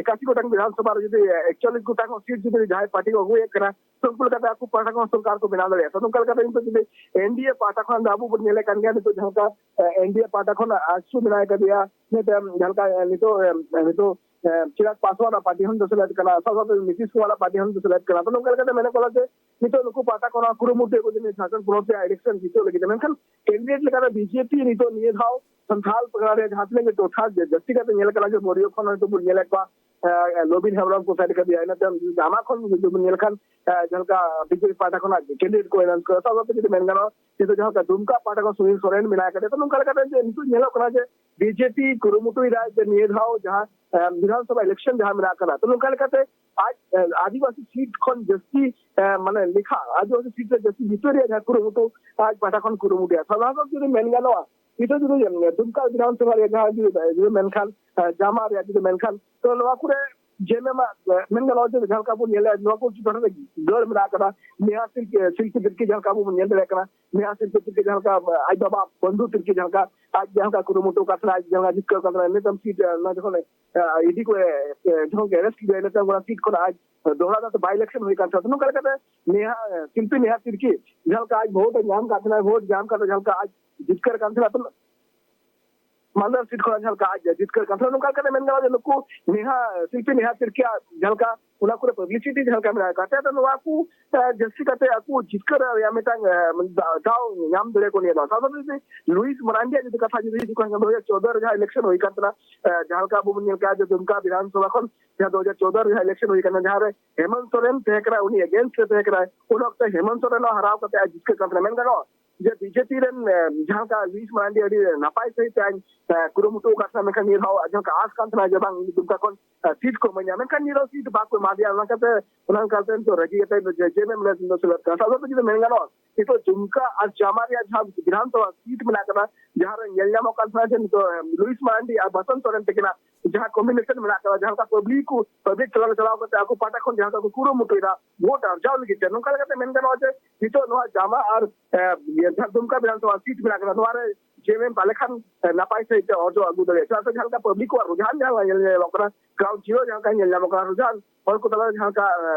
ᱮᱠᱟᱥᱤ ᱜᱚᱴᱟᱝ ᱵᱤᱫᱷᱟᱱ ᱥᱚᱵᱷᱟ ᱨᱮ ᱡᱩᱫᱤ, ᱮ, ᱮᱠᱪᱚᱞᱞᱤᱥ ᱜᱚᱴᱟᱝ ᱦᱚᱸ ᱥᱤᱴ ᱡᱩᱫᱤ ᱡᱟᱦᱟᱸᱭ ᱯᱟᱨᱴᱤ ᱠᱚ ᱟᱹᱜᱩᱭᱮᱫ ᱠᱟᱱᱟ, ᱛᱚ ᱩᱱᱠᱩ ᱞᱮᱠᱟᱛᱮ ᱟᱠᱚ ᱯᱟᱦᱴᱟ ᱠᱷᱚᱱ ᱥᱚᱨᱠᱟᱨ ᱠᱚ ᱵᱮᱱᱟᱣ ᱫᱟᱲᱮᱭᱟᱜᱼᱟ᱾ ᱛᱚ ᱱᱚᱝᱠᱟ ᱞᱮᱠᱟᱛᱮ ᱱᱤᱛᱚᱜ ᱡᱩᱫᱤ ᱮᱱ ᱰᱤ ᱮ ᱯᱟᱦᱴᱟ ᱠᱷᱚᱱ ᱫᱚ ᱟᱵᱚ ᱵᱚᱱ ᱧᱮᱞᱮᱫ ᱠᱟᱱ ᱜᱮᱭᱟ ᱱᱤᱛᱚᱜ ᱡᱟᱦᱟᱸ ᱞᱮᱠᱟ, ᱮ, ᱮᱱ ᱰᱤ ᱮ ᱯᱟᱦᱴᱟ ᱠᱷᱚᱱ ᱟᱡᱥᱩ ᱢᱮᱱᱟᱭ ᱠᱟᱫᱮᱭᱟ, ᱤᱱᱟᱹ ᱛᱟᱭᱚᱢ ᱡᱟᱦᱟᱸ ᱞᱮᱠᱟ, ᱮ, ᱱᱤᱛᱚᱜ, ᱮ, ᱱᱤᱛᱚᱜ, ᱮ, ᱪᱤᱨᱟᱜᱽ ᱯᱟᱥᱣᱟᱱ ᱟᱜ ᱯᱟᱨᱴᱤ ᱦᱚᱸ ᱱᱤᱛᱚᱜ ᱥᱮᱞᱮᱫ ᱠᱟᱱᱟ, ᱥᱟᱶ ᱥᱟᱶᱛᱮ ᱱᱤᱛᱤᱥ ᱠᱩᱢᱟᱨ ᱟᱜ ᱯᱟᱨᱴᱤ ᱦᱚᱸ ᱱᱤᱛᱚᱜ ᱥᱮᱞᱮᱫ ᱠᱟᱱᱟ᱾ ᱛᱚ ᱱᱚᱝᱠᱟ ᱞᱮᱠᱟᱛᱮ ᱢᱮᱱ ᱠᱟᱱᱟ ᱡᱮ ᱱᱤᱛᱚᱜ ᱱᱩᱠᱩ ᱯᱟᱦᱴᱟ ᱠᱷᱚᱱ ᱠᱩᱨᱩᱢᱩᱴᱩ ᱠᱚ ᱡᱮ ᱡᱷᱟᱲᱠᱷᱚᱸᱰ ᱯᱚᱱᱚᱛ ᱨᱮᱭᱟᱜ ᱤᱞᱮᱠᱥᱚᱱ ᱡᱤᱛᱟᱹᱣ ᱞᱟᱹᱜᱤᱫ ᱛᱮ, ᱢᱮᱱᱠᱷᱟᱱ ᱠᱮᱱᱰᱤᱰᱮᱴ ᱞᱮᱠᱟᱛᱮ ᱵᱤᱡᱮᱯᱤ ᱱᱤᱛᱚᱜ ᱱᱤᱭᱟᱹ ᱫᱷᱟᱣ ᱥᱟᱱᱛᱷᱟᱞ ᱯᱟᱨᱜᱟᱱᱟ ᱨᱮ ᱡᱟᱦᱟᱸ ᱛᱤᱱᱟᱹᱜ ᱜᱮ ᱴᱚᱴᱷᱟ ᱡᱮ ᱡᱟᱹᱥᱛᱤ ᱠᱟᱛᱮ ᱧᱮᱞ ᱠᱟᱱᱟ ᱡᱮ ᱵᱳᱨᱤᱭᱳ ᱠᱷᱚᱱ ᱦᱚᱭᱛᱳ ᱵᱚᱱ ᱧᱮᱞᱮᱫ ᱠᱚᱣᱟ, ᱞᱚᱵᱤᱱ ᱦᱮᱢᱵᱨᱚᱢ ᱠᱚ ᱥᱟᱭᱤᱰ ᱠᱟᱫᱮᱭᱟ᱾ ᱤᱱᱟᱹ ᱛᱟᱭᱚᱢ ᱡᱩᱫᱤ ᱟᱢᱟᱜ ᱠᱷᱚᱱ ᱡᱩᱫᱤ ᱵᱚᱱ ᱧᱮᱞ ᱠᱷᱟᱱ, ᱡᱟᱦᱟᱸ ᱞᱮᱠᱟ ᱵᱤᱡᱮᱯᱤ ᱯᱟᱦᱴᱟ ᱠᱷᱚᱱᱟᱜ ᱠᱮᱱᱰᱤᱰᱮᱴ ᱠᱚ ᱮᱱᱟᱱ ᱠᱚ ᱥᱟᱶ ᱥᱟᱶᱛᱮ ᱡᱩᱫᱤ ᱢᱮᱱ ᱜᱟᱱᱚᱜᱼᱟ, ᱱᱤᱛᱚᱜ ᱡᱟᱦᱟᱸ ᱞᱮᱠᱟ ᱫᱩᱢᱠᱟ ᱯᱟᱦᱴᱟ ᱠᱷᱚᱱ ᱥᱩᱱᱤᱞ ᱥᱚᱨᱮᱱ ᱢᱮᱱᱟᱭ ᱠᱟᱫᱮᱭᱟ, ᱛᱚ ᱱᱚᱝᱠᱟ ᱞᱮᱠᱟᱛᱮ ᱡᱮ ᱱᱤᱛᱚᱜ ᱧᱮᱞᱚᱜ ᱠᱟᱱᱟ ᱡᱮ ᱵᱤᱡᱮᱯᱤ ᱠᱩᱨᱩᱢᱩᱴᱩᱭᱮᱫᱟ ᱡᱮ ᱱᱤᱭᱟᱹ ᱫᱷᱟᱣ ᱡᱟᱦᱟᱸ ᱵᱤᱫᱷᱟᱱ ᱥᱚᱵᱷᱟ ᱤᱞᱮᱠᱥᱚᱱ ᱡᱟᱦᱟᱸ ᱢᱮᱱᱟᱜ ᱠᱟᱫᱟ, ᱛᱚ ᱱᱚᱝᱠᱟ ᱞᱮᱠᱟᱛᱮ ᱟᱡ ᱟᱹᱫᱤᱵᱟᱹᱥᱤ ᱥᱤᱴ ᱠᱷᱚᱱ ᱡᱟᱹᱥᱛᱤ ᱢᱟᱱᱮ ᱞᱮᱠᱷᱟ, ᱟᱹᱫᱤᱵᱟᱹᱥᱤ ᱥᱤᱴ ᱨᱮ ᱡᱟᱹᱥᱛᱤ ᱡᱤᱛᱟᱹᱣ ᱨᱮᱭᱟᱜ ᱡᱟᱦᱟᱸ ᱠᱩᱨᱩᱢᱩᱴᱩ ᱟᱡ ᱯᱟᱦᱴᱟ ᱠᱷᱚᱱ ᱠᱩᱨᱩᱢᱩᱴᱩᱭᱟ᱾ ᱥᱟᱫᱷᱟᱨᱚᱱᱚᱛᱚ ᱡᱩᱫᱤ ᱢᱮᱱ ᱜᱟᱱᱚᱜᱼᱟ, ᱱᱤᱛᱚᱜ ᱡᱩᱫᱤ ᱫᱩᱢᱠᱟ ᱵᱤᱫᱷᱟᱱ ᱥᱚᱵᱷᱟ ᱨᱮᱭᱟᱜ ᱡᱟᱦᱟᱸ ᱡᱩᱫᱤ ᱡᱩᱫᱤ ᱢᱮᱱᱠᱷᱟᱱ, ᱡᱟᱢᱟ ᱨᱮᱭᱟᱜ ᱡᱩᱫᱤ ᱢᱮᱱᱠᱷᱟᱱ, ᱛᱚ ᱱᱚᱣᱟ ᱠᱚᱨᱮ ᱡᱮᱢᱮᱢᱟ ᱢᱮᱱ ᱜᱟᱱᱚᱜᱼᱟ ᱡᱮ ᱡᱟᱦᱟᱸ ᱞᱮᱠᱟ ᱵᱚᱱ ᱧᱮᱞᱮᱫᱼᱟ, ᱱᱚᱣᱟ ᱠᱚ ᱴᱚᱴᱷᱟ ᱨᱮ ᱜᱟᱹᱲ ᱢᱮᱱᱟᱜ ᱟᱠᱟᱫᱟ᱾ ᱱᱮᱦᱟ ᱥᱤᱞᱯᱤ ᱥᱤᱞᱯᱤ ᱛᱤᱨᱠᱤ ᱡᱟᱦᱟᱸ ᱞᱮᱠᱟ ᱟᱵᱚ ᱵᱚᱱ ᱧᱮᱞ ᱫᱟᱲᱮᱭᱟᱜ ᱠᱟᱱᱟ, ᱱᱮᱦᱟ ᱥᱤᱞᱯᱤ ᱛᱤᱨᱠᱤ ᱡᱟᱦᱟᱸ ᱞᱮᱠᱟ ᱟᱡ ᱵᱟᱵᱟ ᱵᱚᱱᱫᱷᱩ ᱛᱤᱨᱠᱤ ᱡᱟᱦᱟᱸ ᱞᱮᱠᱟ ᱟᱡ ᱡᱟᱦᱟᱸ ᱞᱮᱠᱟ ᱠᱩᱨᱩᱢᱩᱴᱩ ᱠᱟᱛᱷᱟ, ᱟᱡ ᱡᱟᱦᱟᱸ ᱞᱮᱠᱟ ᱡᱤᱛᱠᱟᱹᱨ ᱠᱟᱱ ᱛᱟᱦᱮᱱᱟ, ᱱᱤᱛᱚᱜ ᱥᱤᱴ ᱱᱚᱣᱟ ᱡᱚᱠᱷᱚᱱ ᱤᱰᱤ ᱠᱚ ᱡᱚᱠᱷᱚᱱ ᱠᱚ ᱟᱨᱮᱥᱴ ᱠᱮᱫᱮᱭᱟ, ᱤᱱᱟᱹ ᱛᱟᱭᱚᱢ ᱚᱱᱟ ᱥᱤᱴ ᱠᱷᱚᱱᱟᱜ ᱟᱡ ᱫᱚᱦᱲᱟ ᱫᱚ ᱵᱟᱭ ᱤᱞᱮᱠᱥᱚᱱ ᱦᱩᱭ ᱠᱟᱱ ᱛᱟᱦᱮᱸᱫ᱾ ᱱᱚᱝᱠᱟ ᱞᱮᱠᱟᱛᱮ ᱱᱮᱦᱟ ᱥᱤᱞᱯᱤ ᱱᱮᱦᱟ ᱛᱤᱨᱠᱤ ᱡᱟᱦᱟᱸ ᱞᱮᱠᱟ ᱟᱡ ᱵᱷᱳᱴ ᱮ ᱧᱟᱢ ᱠᱟᱫ ᱛᱟᱦᱮᱱᱟ, ᱵᱷᱳᱴ ᱧᱟᱢ ᱠᱟᱛᱮ ᱡᱟᱦᱟᱸ ᱞᱮᱠᱟ ᱟᱡ ᱡᱤᱛᱠᱟᱹᱨ ᱠᱟᱱ ᱛᱟᱦᱮᱱᱟ, ᱢᱟᱞᱫᱟ ᱥᱤᱴ ᱠᱷᱚᱱᱟᱜ ᱡᱟᱦᱟᱸ ᱞᱮᱠᱟ ᱟᱡ ᱡᱤᱛᱠᱟᱹᱨ ᱠᱟᱱ ᱛᱟᱦᱮᱱᱟ᱾ ᱱᱚᱝᱠᱟ ᱞᱮᱠᱟᱛᱮ ᱢᱮᱱ ᱜᱟᱱᱚᱜᱼᱟ ᱡᱮ ᱱᱩᱠᱩ ᱱᱮᱦᱟ ᱥᱤᱞᱯᱤ ᱱᱮᱦᱟ ᱛᱤᱨᱠᱤᱭᱟᱜ ᱡᱟᱦᱟᱸ ᱞᱮᱠᱟ ᱚᱱᱟ ᱠᱚᱨᱮ ᱯᱟᱵᱽᱞᱤᱥᱤᱴᱤ ᱡᱟᱦᱟᱸ ᱞᱮᱠᱟ ᱢᱮᱱᱟᱜ ᱟᱠᱟᱫ ᱛᱟᱭᱟ, ᱱᱚᱣᱟ ᱠᱚ ᱡᱟᱹᱥᱛᱤ ᱠᱟᱛᱮ ᱟᱠᱚ ᱡᱤᱛᱠᱟᱹᱨ ᱨᱮᱭᱟᱜ ᱢᱤᱫᱴᱟᱝ ᱫᱟᱣ ᱧᱟᱢ ᱫᱟᱲᱮ ᱠᱚ ᱱᱤᱭᱟᱹ ᱫᱚ᱾ ᱥᱟᱶ ᱥᱟᱶᱛᱮ ᱡᱩᱫᱤ ᱞᱩᱭᱤᱥ ᱢᱟᱨᱟᱱᱰᱤᱭᱟᱜ ᱡᱩᱫᱤ ᱠᱟᱛᱷᱟ ᱡᱩᱫᱤ ᱦᱤᱡᱩᱜ ᱠᱷᱟᱱ, ᱫᱩ ᱦᱟᱡᱟᱨ ᱪᱳᱫᱫᱳ ᱨᱮ ᱡᱟᱦᱟᱸ ᱤᱞᱮᱠᱥᱚᱱ ᱦᱩᱭ ᱠᱟᱱ ᱛᱟᱦᱮᱱᱟ, ᱡᱟᱦᱟᱸ ᱞᱮᱠᱟ ᱟᱵᱚ ᱵᱚᱱ ᱧᱮᱞ ᱠᱟᱜᱼᱟ ᱡᱮ ᱫᱩᱢᱠᱟ ᱵᱤᱫᱷᱟᱱ ᱥᱚᱵᱷᱟ ᱠᱷᱚᱱ ᱡᱟᱦᱟᱸ ᱫᱩ ᱦᱟᱡᱟᱨ ᱪᱳᱫᱫᱳ ᱨᱮ ᱡᱟᱦᱟᱸ ᱤᱞᱮᱠᱥᱚᱱ ᱦᱩᱭ ᱠᱟᱱᱟ, ᱡᱟᱦᱟᱸ ᱨᱮ ᱦᱮᱢᱚᱱᱛ ᱥᱚᱨᱮᱱ ᱛᱟᱦᱮᱸ ᱠᱟᱱᱟ, ᱩᱱᱤ ᱮᱜᱮᱱᱥᱴ ᱨᱮ ᱛᱟᱦᱮᱸ ᱠᱟᱱᱟᱭ᱾ ᱩᱱ ᱚᱠᱛᱮ ᱦᱮᱢᱚᱱᱛ ᱥᱚᱨᱮᱱ ᱦᱚᱸ ᱦᱟᱨᱟᱣ ᱠᱟᱛᱮ ᱟᱡ ᱡᱤᱛᱠᱟᱹᱨ ᱠᱟᱱ ᱛᱟᱦᱮᱱᱟ᱾ ᱢᱮᱱ ᱜᱟᱱᱚᱜᱼᱟ ᱡᱮ ᱵᱤᱡᱮᱯᱤ ᱨᱮᱱ ᱡᱟᱦᱟᱸ ᱞᱮᱠᱟ ᱞᱩᱭᱤᱥ ᱢᱟᱨᱟᱱᱰᱤ ᱟᱹᱰᱤ ᱱᱟᱯᱟᱭ ᱥᱟᱺᱦᱤᱡ ᱛᱮ ᱟᱡ ᱠᱩᱨᱩᱢᱩᱴᱩ ᱟᱠᱟᱫ ᱛᱟᱦᱮᱱᱟ, ᱢᱮᱱᱠᱷᱟᱱ ᱱᱤᱭᱟᱹ ᱫᱷᱟᱣ ᱡᱟᱦᱟᱸ ᱞᱮᱠᱟ ᱟᱸᱥ ᱠᱟᱱ ᱛᱟᱦᱮᱱᱟ ᱡᱮ ᱵᱟᱝ ᱤᱧ ᱫᱩᱢᱠᱟ ᱠᱷᱚᱱ ᱥᱤᱴ ᱠᱚ ᱤᱢᱟᱹᱧᱟ, ᱢᱮᱱᱠᱷᱟᱱ ᱱᱤᱭᱟᱹ ᱫᱷᱟᱣ ᱥᱤᱴ ᱵᱟᱠᱚ ᱮᱢᱟ ᱫᱮᱭᱟ᱾ ᱚᱱᱟ ᱠᱟᱛᱮ ᱚᱱᱟ ᱠᱟᱨᱚᱱ ᱛᱮ ᱱᱤᱛᱚᱜ ᱨᱟᱹᱜᱤ ᱠᱟᱛᱮ ᱡᱮ ᱡᱮᱢ ᱮᱢ ᱨᱮ ᱥᱮᱞᱮᱫ ᱠᱟᱱᱟ᱾ ᱥᱟᱶ ᱥᱟᱶᱛᱮ ᱡᱩᱫᱤ ᱢᱮᱱ ᱜᱟᱱᱚᱜᱼᱟ, ᱱᱤᱛᱚᱜ ᱫᱩᱢᱠᱟ ᱟᱨ ᱡᱟᱢᱟ ᱨᱮᱭᱟᱜ ᱡᱟᱦᱟᱸ ᱵᱤᱫᱷᱟᱱ ᱥᱚᱵᱷᱟ ᱥᱤᱴ ᱢᱮᱱᱟᱜ ᱠᱟᱫᱟ, ᱡᱟᱦᱟᱸ ᱨᱮ ᱧᱮᱞ ᱧᱟᱢᱚᱜ ᱠᱟᱱ ᱛᱟᱦᱮᱱᱟ ᱡᱮ ᱱᱤᱛᱚᱜ ᱞᱩᱭᱤᱥ ᱢᱟᱨᱟᱱᱰᱤ ᱟᱨ ᱵᱟᱥᱚᱱᱛ ᱥᱚᱨᱮᱱ ᱛᱟᱹᱠᱤᱱᱟᱜ ᱡᱟᱦᱟᱸ ᱠᱚᱢᱵᱤᱱᱮᱥᱚᱱ ᱢᱮᱱᱟᱜ ᱠᱟᱫᱟ, ᱡᱟᱦᱟᱸ ᱞᱮᱠᱟ ᱯᱟᱵᱽᱞᱤᱠ ᱠᱚ, ᱯᱟᱵᱽᱞᱤᱠ ᱛᱟᱞᱟ ᱨᱮ ᱪᱟᱞᱟᱣ ᱠᱟᱛᱮ ᱟᱠᱚ ᱯᱟᱦᱴᱟ ᱠᱷᱚᱱ ᱡᱟᱦᱟᱸ ᱞᱮᱠᱟ ᱠᱚ ᱠᱩᱨᱩᱢᱩᱴᱩᱭᱮᱫᱟ ᱵᱷᱳᱴ ᱟᱨᱡᱟᱣ ᱞᱟᱹᱜᱤᱫ ᱛᱮ, ᱱᱚᱝᱠᱟ ᱞᱮᱠᱟᱛᱮ ᱢᱮᱱ ᱜᱟᱱᱚᱜᱼᱟ ᱡᱮ ᱱᱤᱛᱚᱜ ᱱᱚᱣᱟ ᱡᱟᱢᱟ ᱟᱨ ᱡᱟᱦᱟᱸ ᱫᱩᱢᱠᱟ ᱵᱤᱫᱷᱟᱱ ᱥᱚᱵᱷᱟ ᱥᱤᱴ ᱢᱮᱱᱟᱜ ᱠᱟᱫᱟ, ᱱᱚᱣᱟ ᱨᱮ ᱡᱮᱢ ᱮᱢ ᱯᱟᱞᱮ ᱠᱷᱟᱱ ᱱᱟᱯᱟᱭ ᱥᱟᱺᱦᱤᱡ ᱛᱮ ᱚᱨᱡᱚ ᱟᱹᱜᱩ ᱫᱟᱲᱮᱭᱟᱜᱼᱟ᱾ ᱪᱮᱫᱟᱜ ᱥᱮ ᱡᱟᱦᱟᱸ ᱞᱮᱠᱟ ᱯᱟᱵᱽᱞᱤᱠ ᱠᱚᱣᱟᱜ ᱨᱩᱡᱷᱟᱱ ᱡᱟᱦᱟᱸ ᱧᱮᱞ ᱧᱟᱢᱚᱜ ᱠᱟᱱᱟ, ᱜᱨᱟᱣᱩᱱᱰ ᱡᱤᱨᱳ ᱡᱟᱦᱟᱸ ᱞᱮᱠᱟ ᱧᱮᱞ ᱧᱟᱢᱚᱜ ᱠᱟᱱᱟ, ᱨᱩᱡᱷᱟᱱ ᱦᱚᱲ ᱠᱚ ᱛᱟᱞᱟᱨᱮ ᱡᱟᱦᱟᱸ ᱞᱮᱠᱟ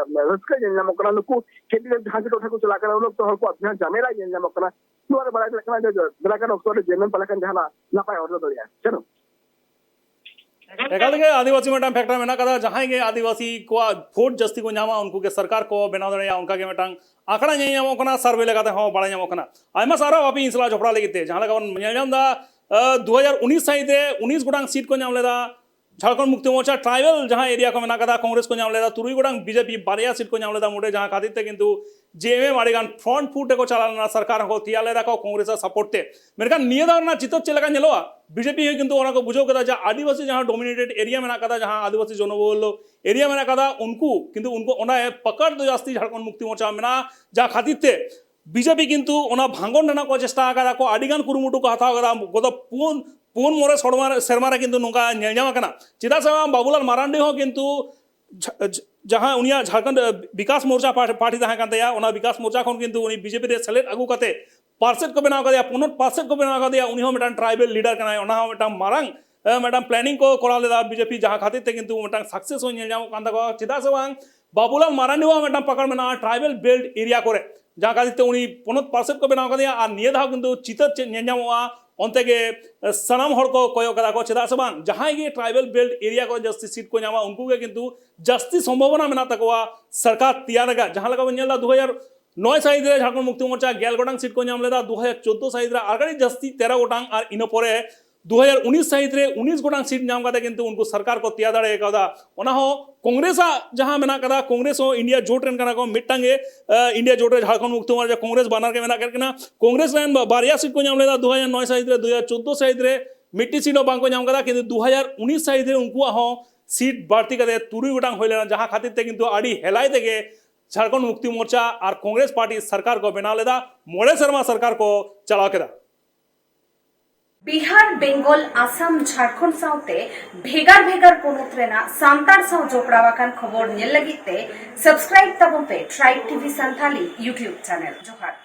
ᱨᱟᱹᱥᱠᱟᱹ ᱧᱮᱞ ᱧᱟᱢᱚᱜ ᱠᱟᱱᱟ, ᱱᱩᱠᱩ ᱠᱮᱱᱰᱤᱰᱮᱴ ᱡᱟᱦᱟᱸ ᱜᱮ ᱴᱚᱴᱷᱟ ᱠᱚ ᱪᱟᱞᱟᱜ ᱠᱟᱱᱟ, ᱩᱱ ᱚᱠᱛᱚ ᱦᱚᱲ ᱠᱚᱣᱟᱜ ᱡᱟᱦᱟᱸ ᱡᱷᱟᱢᱮᱞᱟ ᱧᱮᱞ ᱧᱟᱢᱚᱜ ᱠᱟᱱᱟ, ᱱᱚᱣᱟ ᱨᱮ ᱵᱟᱲᱟᱭ ᱫᱟᱲᱮᱭᱟᱜ ᱠᱟᱱᱟ ᱡᱮ ᱫᱟᱨᱟᱭ ᱠᱟᱱ ᱚᱠᱛᱚ ᱨᱮ ᱡᱮᱢᱮᱢ ᱯᱟᱞᱮ ᱠᱷᱟᱱ ᱡᱟᱦᱟᱱᱟᱜ ᱱᱟᱯᱟᱭ ᱚᱨᱡᱚ ᱫᱟᱲᱮᱭᱟᱜᱼᱟ᱾ ᱪᱮᱫ? ᱮᱠᱟᱞ ᱜᱮ ᱟᱹᱫᱤᱵᱟᱹᱥᱤ ᱢᱤᱫᱴᱟᱝ ᱯᱷᱮᱠᱴᱟᱨ ᱢᱮᱱᱟᱜ ᱠᱟᱫᱟ᱾ ᱡᱟᱦᱟᱸᱭ ᱜᱮ ᱟᱹᱫᱤᱵᱟᱹᱥᱤ ᱠᱚᱣᱟᱜ ᱵᱷᱳᱴ ᱡᱟᱹᱥᱛᱤ ᱠᱚ ᱧᱟᱢᱟ, ᱩᱱᱠᱩ ᱜᱮ ᱥᱚᱨᱠᱟᱨ ᱠᱚ ᱵᱮᱱᱟᱣ ᱫᱟᱲᱮᱭᱟᱜᱼᱟ, ᱚᱱᱠᱟ ᱜᱮ ᱢᱤᱫᱴᱟᱝ ᱟᱸᱠᱲᱟ ᱧᱮᱞ ᱧᱟᱢᱚᱜ ᱠᱟᱱᱟ, ᱥᱟᱨᱵᱷᱮ ᱞᱮᱠᱟᱛᱮ ᱦᱚᱸ ᱵᱟᱲᱟᱭ ᱧᱟᱢᱚᱜ ᱠᱟᱱᱟ᱾ ᱟᱭᱢᱟ ᱥᱟᱨᱦᱟᱣ ᱟᱯᱮ ᱤᱧ ᱥᱟᱞᱟᱜ ᱡᱚᱯᱲᱟᱣ ᱞᱟᱹᱜᱤᱫ ᱛᱮ᱾ ᱡᱟᱦᱟᱸ ᱞᱮᱠᱟ ᱵᱚᱱ ᱧᱮᱞ ᱧᱟᱢ ᱮᱫᱟ, ᱫᱩ ᱦᱟᱡᱟᱨ ᱩᱱᱤᱥ ᱥᱟᱹᱦᱤᱛ ᱨᱮ ᱩᱱᱤᱥ ᱜᱚᱴᱟᱝ ᱥᱤᱴ ᱠᱚ ᱧᱟᱢ ᱞᱮᱫᱟ ᱡᱷᱟᱲᱠᱷᱚᱸᱰ ᱢᱩᱠᱛᱤ ᱢᱳᱨᱪᱟ ᱴᱨᱟᱭᱵᱟᱞ ᱡᱟᱦᱟᱸ ᱮᱨᱤᱭᱟ ᱠᱚ ᱢᱮᱱᱟᱜ ᱠᱟᱫᱟ, ᱠᱚᱝᱜᱨᱮᱥ ᱠᱚ ᱧᱟᱢ ᱞᱮᱫᱟ ᱛᱩᱨᱩᱭ ᱜᱚᱴᱟᱝ, ᱵᱤᱡᱮᱯᱤ ᱵᱟᱨᱭᱟ ᱥᱤᱴ ᱠᱚ ᱧᱟᱢ ᱞᱮᱫᱟ ᱢᱳᱴᱮ, ᱡᱟᱦᱟᱸ ᱠᱷᱟᱹᱛᱤᱨ ᱛᱮ ᱠᱤᱱᱛᱩ ᱡᱮᱮᱢᱮᱢ ᱟᱹᱰᱤ ᱜᱟᱱ ᱯᱷᱨᱚᱱᱴ ᱯᱷᱩᱴ ᱨᱮᱠᱚ ᱪᱟᱞᱟᱣ ᱞᱮᱱᱟ, ᱥᱚᱨᱠᱟᱨ ᱦᱚᱸᱠᱚ ᱛᱮᱭᱟᱨ ᱞᱮᱫᱟ ᱠᱚ ᱠᱚᱝᱜᱨᱮᱥ ᱟᱜ ᱥᱟᱯᱳᱨᱴ ᱛᱮ᱾ ᱢᱮᱱᱠᱷᱟᱱ ᱱᱤᱭᱟᱹ ᱫᱷᱟᱣ ᱨᱮᱱᱟᱜ ᱪᱤᱛᱟᱹᱨ ᱪᱮᱫ ᱞᱮᱠᱟ ᱧᱮᱞᱚᱜᱼᱟ, ᱵᱤᱡᱮᱯᱤ ᱦᱚᱸ ᱠᱤᱱᱛᱩ ᱚᱱᱟ ᱠᱚ ᱵᱩᱡᱷᱟᱹᱣ ᱠᱮᱫᱟ ᱡᱮ ᱟᱹᱫᱤᱵᱟᱹᱥᱤ ᱡᱟᱦᱟᱸ ᱰᱳᱢᱤᱱᱮᱴᱮᱰ ᱮᱨᱤᱭᱟ ᱢᱮᱱᱟᱜ ᱠᱟᱫᱟ, ᱡᱟᱦᱟᱸ ᱟᱹᱫᱤᱵᱟᱹᱥᱤ ᱡᱚᱱᱚᱵᱚᱦᱩᱞ ᱮᱨᱤᱭᱟ ᱢᱮᱱᱟᱜ ᱠᱟᱫᱟ, ᱩᱱᱠᱩ ᱠᱤᱱᱛᱩ ᱩᱱᱠᱩ ᱚᱱᱟ ᱯᱟᱠᱟᱲ ᱫᱚ ᱡᱟᱹᱥᱛᱤ ᱡᱷᱟᱲᱠᱷᱚᱸᱰ ᱢᱩᱠᱛᱤ ᱢᱳᱨᱪᱟ ᱢᱮᱱᱟᱜᱼᱟ, ᱡᱟᱦᱟᱸ ᱠᱷᱟᱹᱛᱤᱨ ᱛᱮ ᱵᱤᱡᱮᱯᱤ ᱠᱤᱱᱛᱩ ᱚᱱᱟ ᱵᱷᱟᱸᱜᱚᱱ ᱨᱮᱱᱟᱜ ᱠᱚ ᱪᱮᱥᱴᱟ ᱟᱠᱟᱫᱟ ᱠᱚ, ᱟᱹᱰᱤ ᱜᱟᱱ ᱠᱩᱨᱩᱢᱩᱴᱩ ᱠᱚ ᱦᱟᱛᱟᱣ ᱟᱠᱟᱫᱟ᱾ ᱜᱚᱛᱚ ᱯᱩᱱ ᱯᱩᱱ ᱢᱚᱬᱮ ᱥᱚᱲᱢᱟ ᱥᱮᱨᱢᱟ ᱨᱮ ᱠᱤᱱᱛᱩ ᱱᱚᱝᱠᱟ ᱧᱮᱞ ᱧᱟᱢ ᱟᱠᱟᱱᱟ᱾ ᱪᱮᱫᱟᱜ ᱥᱮ ᱵᱟᱝ, ᱵᱟᱵᱩᱞᱟᱞ ᱢᱟᱨᱟᱱᱰᱤ ᱦᱚᱸ ᱠᱤᱱᱛᱩ ᱡᱷᱟ- ᱡᱷ- ᱡᱟᱦᱟᱸ ᱩᱱᱤᱭᱟᱜ ᱡᱷᱟᱲᱠᱷᱚᱸᱰ ᱵᱤᱠᱟᱥ ᱢᱳᱨᱪᱟ ᱯᱟᱨ- ᱯᱟᱨᱴᱤ ᱛᱟᱦᱮᱸ ᱠᱟᱱ ᱛᱟᱭᱟ, ᱚᱱᱟ ᱵᱤᱠᱟᱥ ᱢᱳᱨᱪᱟ ᱠᱷᱚᱱ ᱠᱤᱱᱛᱩ ᱩᱱᱤ ᱵᱤᱡᱮᱯᱤ ᱨᱮ ᱥᱮᱞᱮᱫ ᱟᱹᱜᱩ ᱠᱟᱛᱮ ᱯᱟᱨᱥᱮᱫ ᱠᱚ ᱵᱮᱱᱟᱣ ᱠᱟᱫᱮᱭᱟ, ᱯᱚᱱᱚᱛ ᱯᱟᱨᱥᱮᱫ ᱠᱚ ᱵᱮᱱᱟᱣ ᱠᱟᱫᱮᱭᱟ᱾ ᱩᱱᱤ ᱦᱚᱸ ᱢᱤᱫᱴᱟᱝ ᱴᱨᱟᱭᱵᱟᱞ ᱞᱤᱰᱟᱨ ᱠᱟᱱᱟᱭ, ᱚᱱᱟ ᱦᱚᱸ ᱢᱤᱫᱴᱟᱝ ᱢᱟᱨᱟᱝ ᱮ, ᱢᱤᱫᱴᱟᱝ ᱯᱞᱮᱱᱤᱝ ᱠᱚ ᱠᱚᱨᱟᱣ ᱞᱮᱫᱟ ᱵᱤᱡᱮᱯᱤ, ᱡᱟᱦᱟᱸ ᱠᱷᱟᱹᱛᱤᱨ ᱛᱮ ᱠᱤᱱᱛᱩ ᱢᱤᱫᱴᱟᱝ ᱥᱟᱠᱥᱮᱥ ᱦᱚᱸ ᱧᱮᱞ ᱧᱟᱢᱚᱜ ᱠᱟᱱ ᱛᱟᱠᱚᱣᱟ᱾ ᱪᱮᱫᱟᱜ ᱥᱮ ᱵᱟᱝ, ᱵᱟᱵᱩᱞᱟᱞ ᱢᱟᱨᱟᱱᱰᱤ ᱦᱚᱸ ᱢᱤᱫᱴᱟᱝ ᱯᱟᱠᱟᱲ ᱢᱮᱱᱟᱜᱼᱟ ᱴᱨᱟᱭᱵᱟᱞ ᱵᱮᱞᱴ ᱮᱨᱤᱭᱟ ᱠᱚᱨᱮ, ᱡᱟᱦᱟᱸ ᱠᱷᱟᱹᱛᱤᱨ ᱛᱮ ᱩᱱᱤ ᱯᱚᱱᱚᱛ ᱯᱟᱨᱥᱮᱫ ᱠᱚ ᱵᱮᱱᱟᱣ ᱠᱟᱫᱮᱭᱟ᱾ ᱟᱨ ᱱᱤᱭᱟᱹ ᱫᱷᱟᱣ ᱠᱤᱱᱛᱩ ᱪᱤᱛᱟᱹᱨ ᱪᱮᱫ ᱧᱮᱞ ᱧᱟᱢᱚᱜᱼᱟ, ᱚᱱᱛᱮ ᱜᱮ ᱮ, ᱥᱟᱱᱟᱢ ᱦᱚᱲ ᱠᱚ ᱠᱚᱭᱚᱜ ᱠᱟᱫᱟ ᱠᱚ᱾ ᱪᱮᱫᱟᱜ ᱥᱮ ᱵᱟᱝ, ᱡᱟᱦᱟᱸᱭ ᱜᱮ ᱴᱨᱟᱭᱵᱟᱞ ᱵᱮᱞᱴ ᱮᱨᱤᱭᱟ ᱠᱚᱨᱮ ᱡᱟᱹᱥᱛᱤ ᱥᱤᱴ ᱠᱚ ᱧᱟᱢᱟ, ᱩᱱᱠᱩ ᱜᱮ ᱠᱤᱱᱛᱩ ᱡᱟᱹᱥᱛᱤ ᱥᱚᱢᱵᱷᱚᱵᱚᱱᱟ ᱢᱮᱱᱟᱜ ᱛᱟᱠᱚᱣᱟ ᱥᱚᱨᱠᱟᱨ ᱛᱮᱭᱟᱨ ᱨᱮᱱᱟᱜ᱾ ᱡᱟᱦᱟᱸ ᱞᱮᱠᱟ ᱵᱚᱱ ᱧᱮᱞ ᱮᱫᱟ, ᱫᱩ ᱦᱟᱡᱟᱨ ᱱᱚᱭ ᱥᱟᱹᱦᱤᱛ ᱨᱮ ᱡᱷᱟᱲᱠᱷᱚᱸᱰ ᱢᱩᱠᱛᱤ ᱢᱳᱨᱪᱟ ᱜᱮᱞ ᱜᱚᱴᱟᱝ ᱥᱤᱴ ᱠᱚ ᱧᱟᱢ ᱞᱮᱫᱟ, ᱫᱩ ᱦᱟᱡᱟᱨ ᱪᱳᱫᱽᱫᱳ ᱥᱟᱹᱦᱤᱛ ᱨᱮ ᱟᱨ ᱠᱟᱹᱴᱤᱡ ᱡᱟᱹᱥᱛᱤ ᱛᱮᱨᱚ ᱜᱚᱴᱟᱝ, ᱟᱨ ᱤᱱᱟᱹ ᱯᱚᱨᱮ ᱫᱩ ᱦᱟᱡᱟᱨ ᱩᱱᱤᱥ ᱥᱟᱹᱦᱤᱛ ᱨᱮ ᱩᱱᱤᱥ ᱜᱚᱴᱟᱝ ᱥᱤᱴ ᱧᱟᱢ ᱠᱟᱛᱮ ᱠᱤᱱᱛᱩ ᱩᱱᱠᱩ ᱥᱚᱨᱠᱟᱨ ᱠᱚ ᱛᱮᱭᱟᱨ ᱫᱟᱲᱮ ᱠᱟᱣᱫᱟ᱾ ᱚᱱᱟ ᱦᱚᱸ ᱠᱚᱝᱜᱨᱮᱥ ᱟᱜ ᱡᱟᱦᱟᱸ ᱢᱮᱱᱟᱜ ᱠᱟᱫᱟ, ᱠᱚᱝᱜᱨᱮᱥ ᱦᱚᱸ ᱤᱱᱰᱤᱭᱟ ᱡᱳᱴ ᱨᱮᱱ ᱠᱟᱱᱟ ᱠᱚ, ᱢᱤᱫᱴᱟᱝ ᱜᱮ ᱟᱸ, ᱤᱱᱰᱤᱭᱟ ᱡᱳᱴ ᱨᱮ ᱡᱷᱟᱲᱠᱷᱚᱸᱰ ᱢᱩᱠᱛᱤ ᱢᱳᱨᱪᱟ ᱠᱚᱝᱜᱨᱮᱥ ᱵᱟᱱᱟᱨ ᱜᱮ ᱢᱮᱱᱟᱜ ᱠᱟᱫ ᱠᱤᱱᱟ᱾ ᱠᱚᱝᱜᱨᱮᱥ ᱨᱮᱱ ᱵᱟ- ᱵᱟᱨᱭᱟ ᱥᱤᱴ ᱠᱚ ᱧᱟᱢ ᱞᱮᱫᱟ ᱫᱩ ᱦᱟᱡᱟᱨ ᱱᱚᱭ ᱥᱟᱹᱦᱤᱛ ᱨᱮ, ᱫᱩ ᱦᱟᱡᱟᱨ ᱪᱳᱫᱽᱫᱳ ᱥᱟᱹᱦᱤᱛ ᱨᱮ ᱢᱤᱫᱴᱤᱡ ᱥᱤᱴ ᱦᱚᱸ ᱵᱟᱝ ᱠᱚ ᱧᱟᱢ ᱠᱟᱫᱟ, ᱠᱤᱱᱛᱩ ᱫᱩ ᱦᱟᱡᱟᱨ ᱩᱱᱤᱥ ᱥᱟᱹᱦᱤᱛ ᱨᱮ ᱩᱱᱠᱩᱣᱟᱜ ᱦᱚᱸ ᱥᱤᱴ ᱵᱟᱹᱲᱛᱤ ᱠᱟᱛᱮ ᱛᱩᱨᱩᱭ ᱜᱚᱴᱟᱝ ᱦᱩᱭ ᱞᱮᱱᱟ, ᱡᱟᱦᱟᱸ ᱠᱷᱟᱹᱛᱤᱨ ᱛᱮ ᱠᱤᱱᱛᱩ ᱟᱹᱰᱤ ᱦᱮᱞᱟᱭ ᱛᱮᱜᱮ ᱡᱷᱟᱲᱠᱷᱚᱸᱰ ᱢᱩᱠᱛᱤ ᱢᱳᱨᱪᱟ ᱟᱨ ᱠᱚᱝᱜᱨᱮᱥ ᱯᱟᱨᱴᱤ ᱥᱚᱨᱠᱟᱨ ᱠᱚ ᱵᱮᱱᱟᱣ ᱞᱮᱫᱟ, ᱢᱚᱬᱮ ᱥᱮᱨᱢᱟ ᱥᱚᱨᱠᱟᱨ ᱠᱚ ᱪᱟᱞᱟᱣ ᱠᱮᱫᱟ᱾ ᱵᱤᱦᱟᱨ, ᱵᱮᱝᱜᱚᱞ, ᱟᱥᱟᱢ, ᱡᱷᱟᱲᱠᱷᱚᱸᱰ ᱥᱟᱶᱛᱮ ᱵᱷᱮᱜᱟᱨ ᱵᱷᱮᱜᱟᱨ ᱯᱚᱱᱚᱛ ᱨᱮᱱᱟᱜ ᱥᱟᱱᱛᱟᱲ ᱥᱟᱶ ᱡᱚᱯᱲᱟᱣ ᱟᱠᱟᱱ ᱠᱷᱚᱵᱚᱨ ᱧᱮᱞ ᱞᱟᱹᱜᱤᱫ ᱛᱮ ᱥᱟᱵᱥᱠᱨᱟᱭᱤᱵ ᱛᱟᱵᱚᱱ ᱯᱮ Tribe TV Santali YouTube channel. ᱡᱚᱦᱟᱨ᱾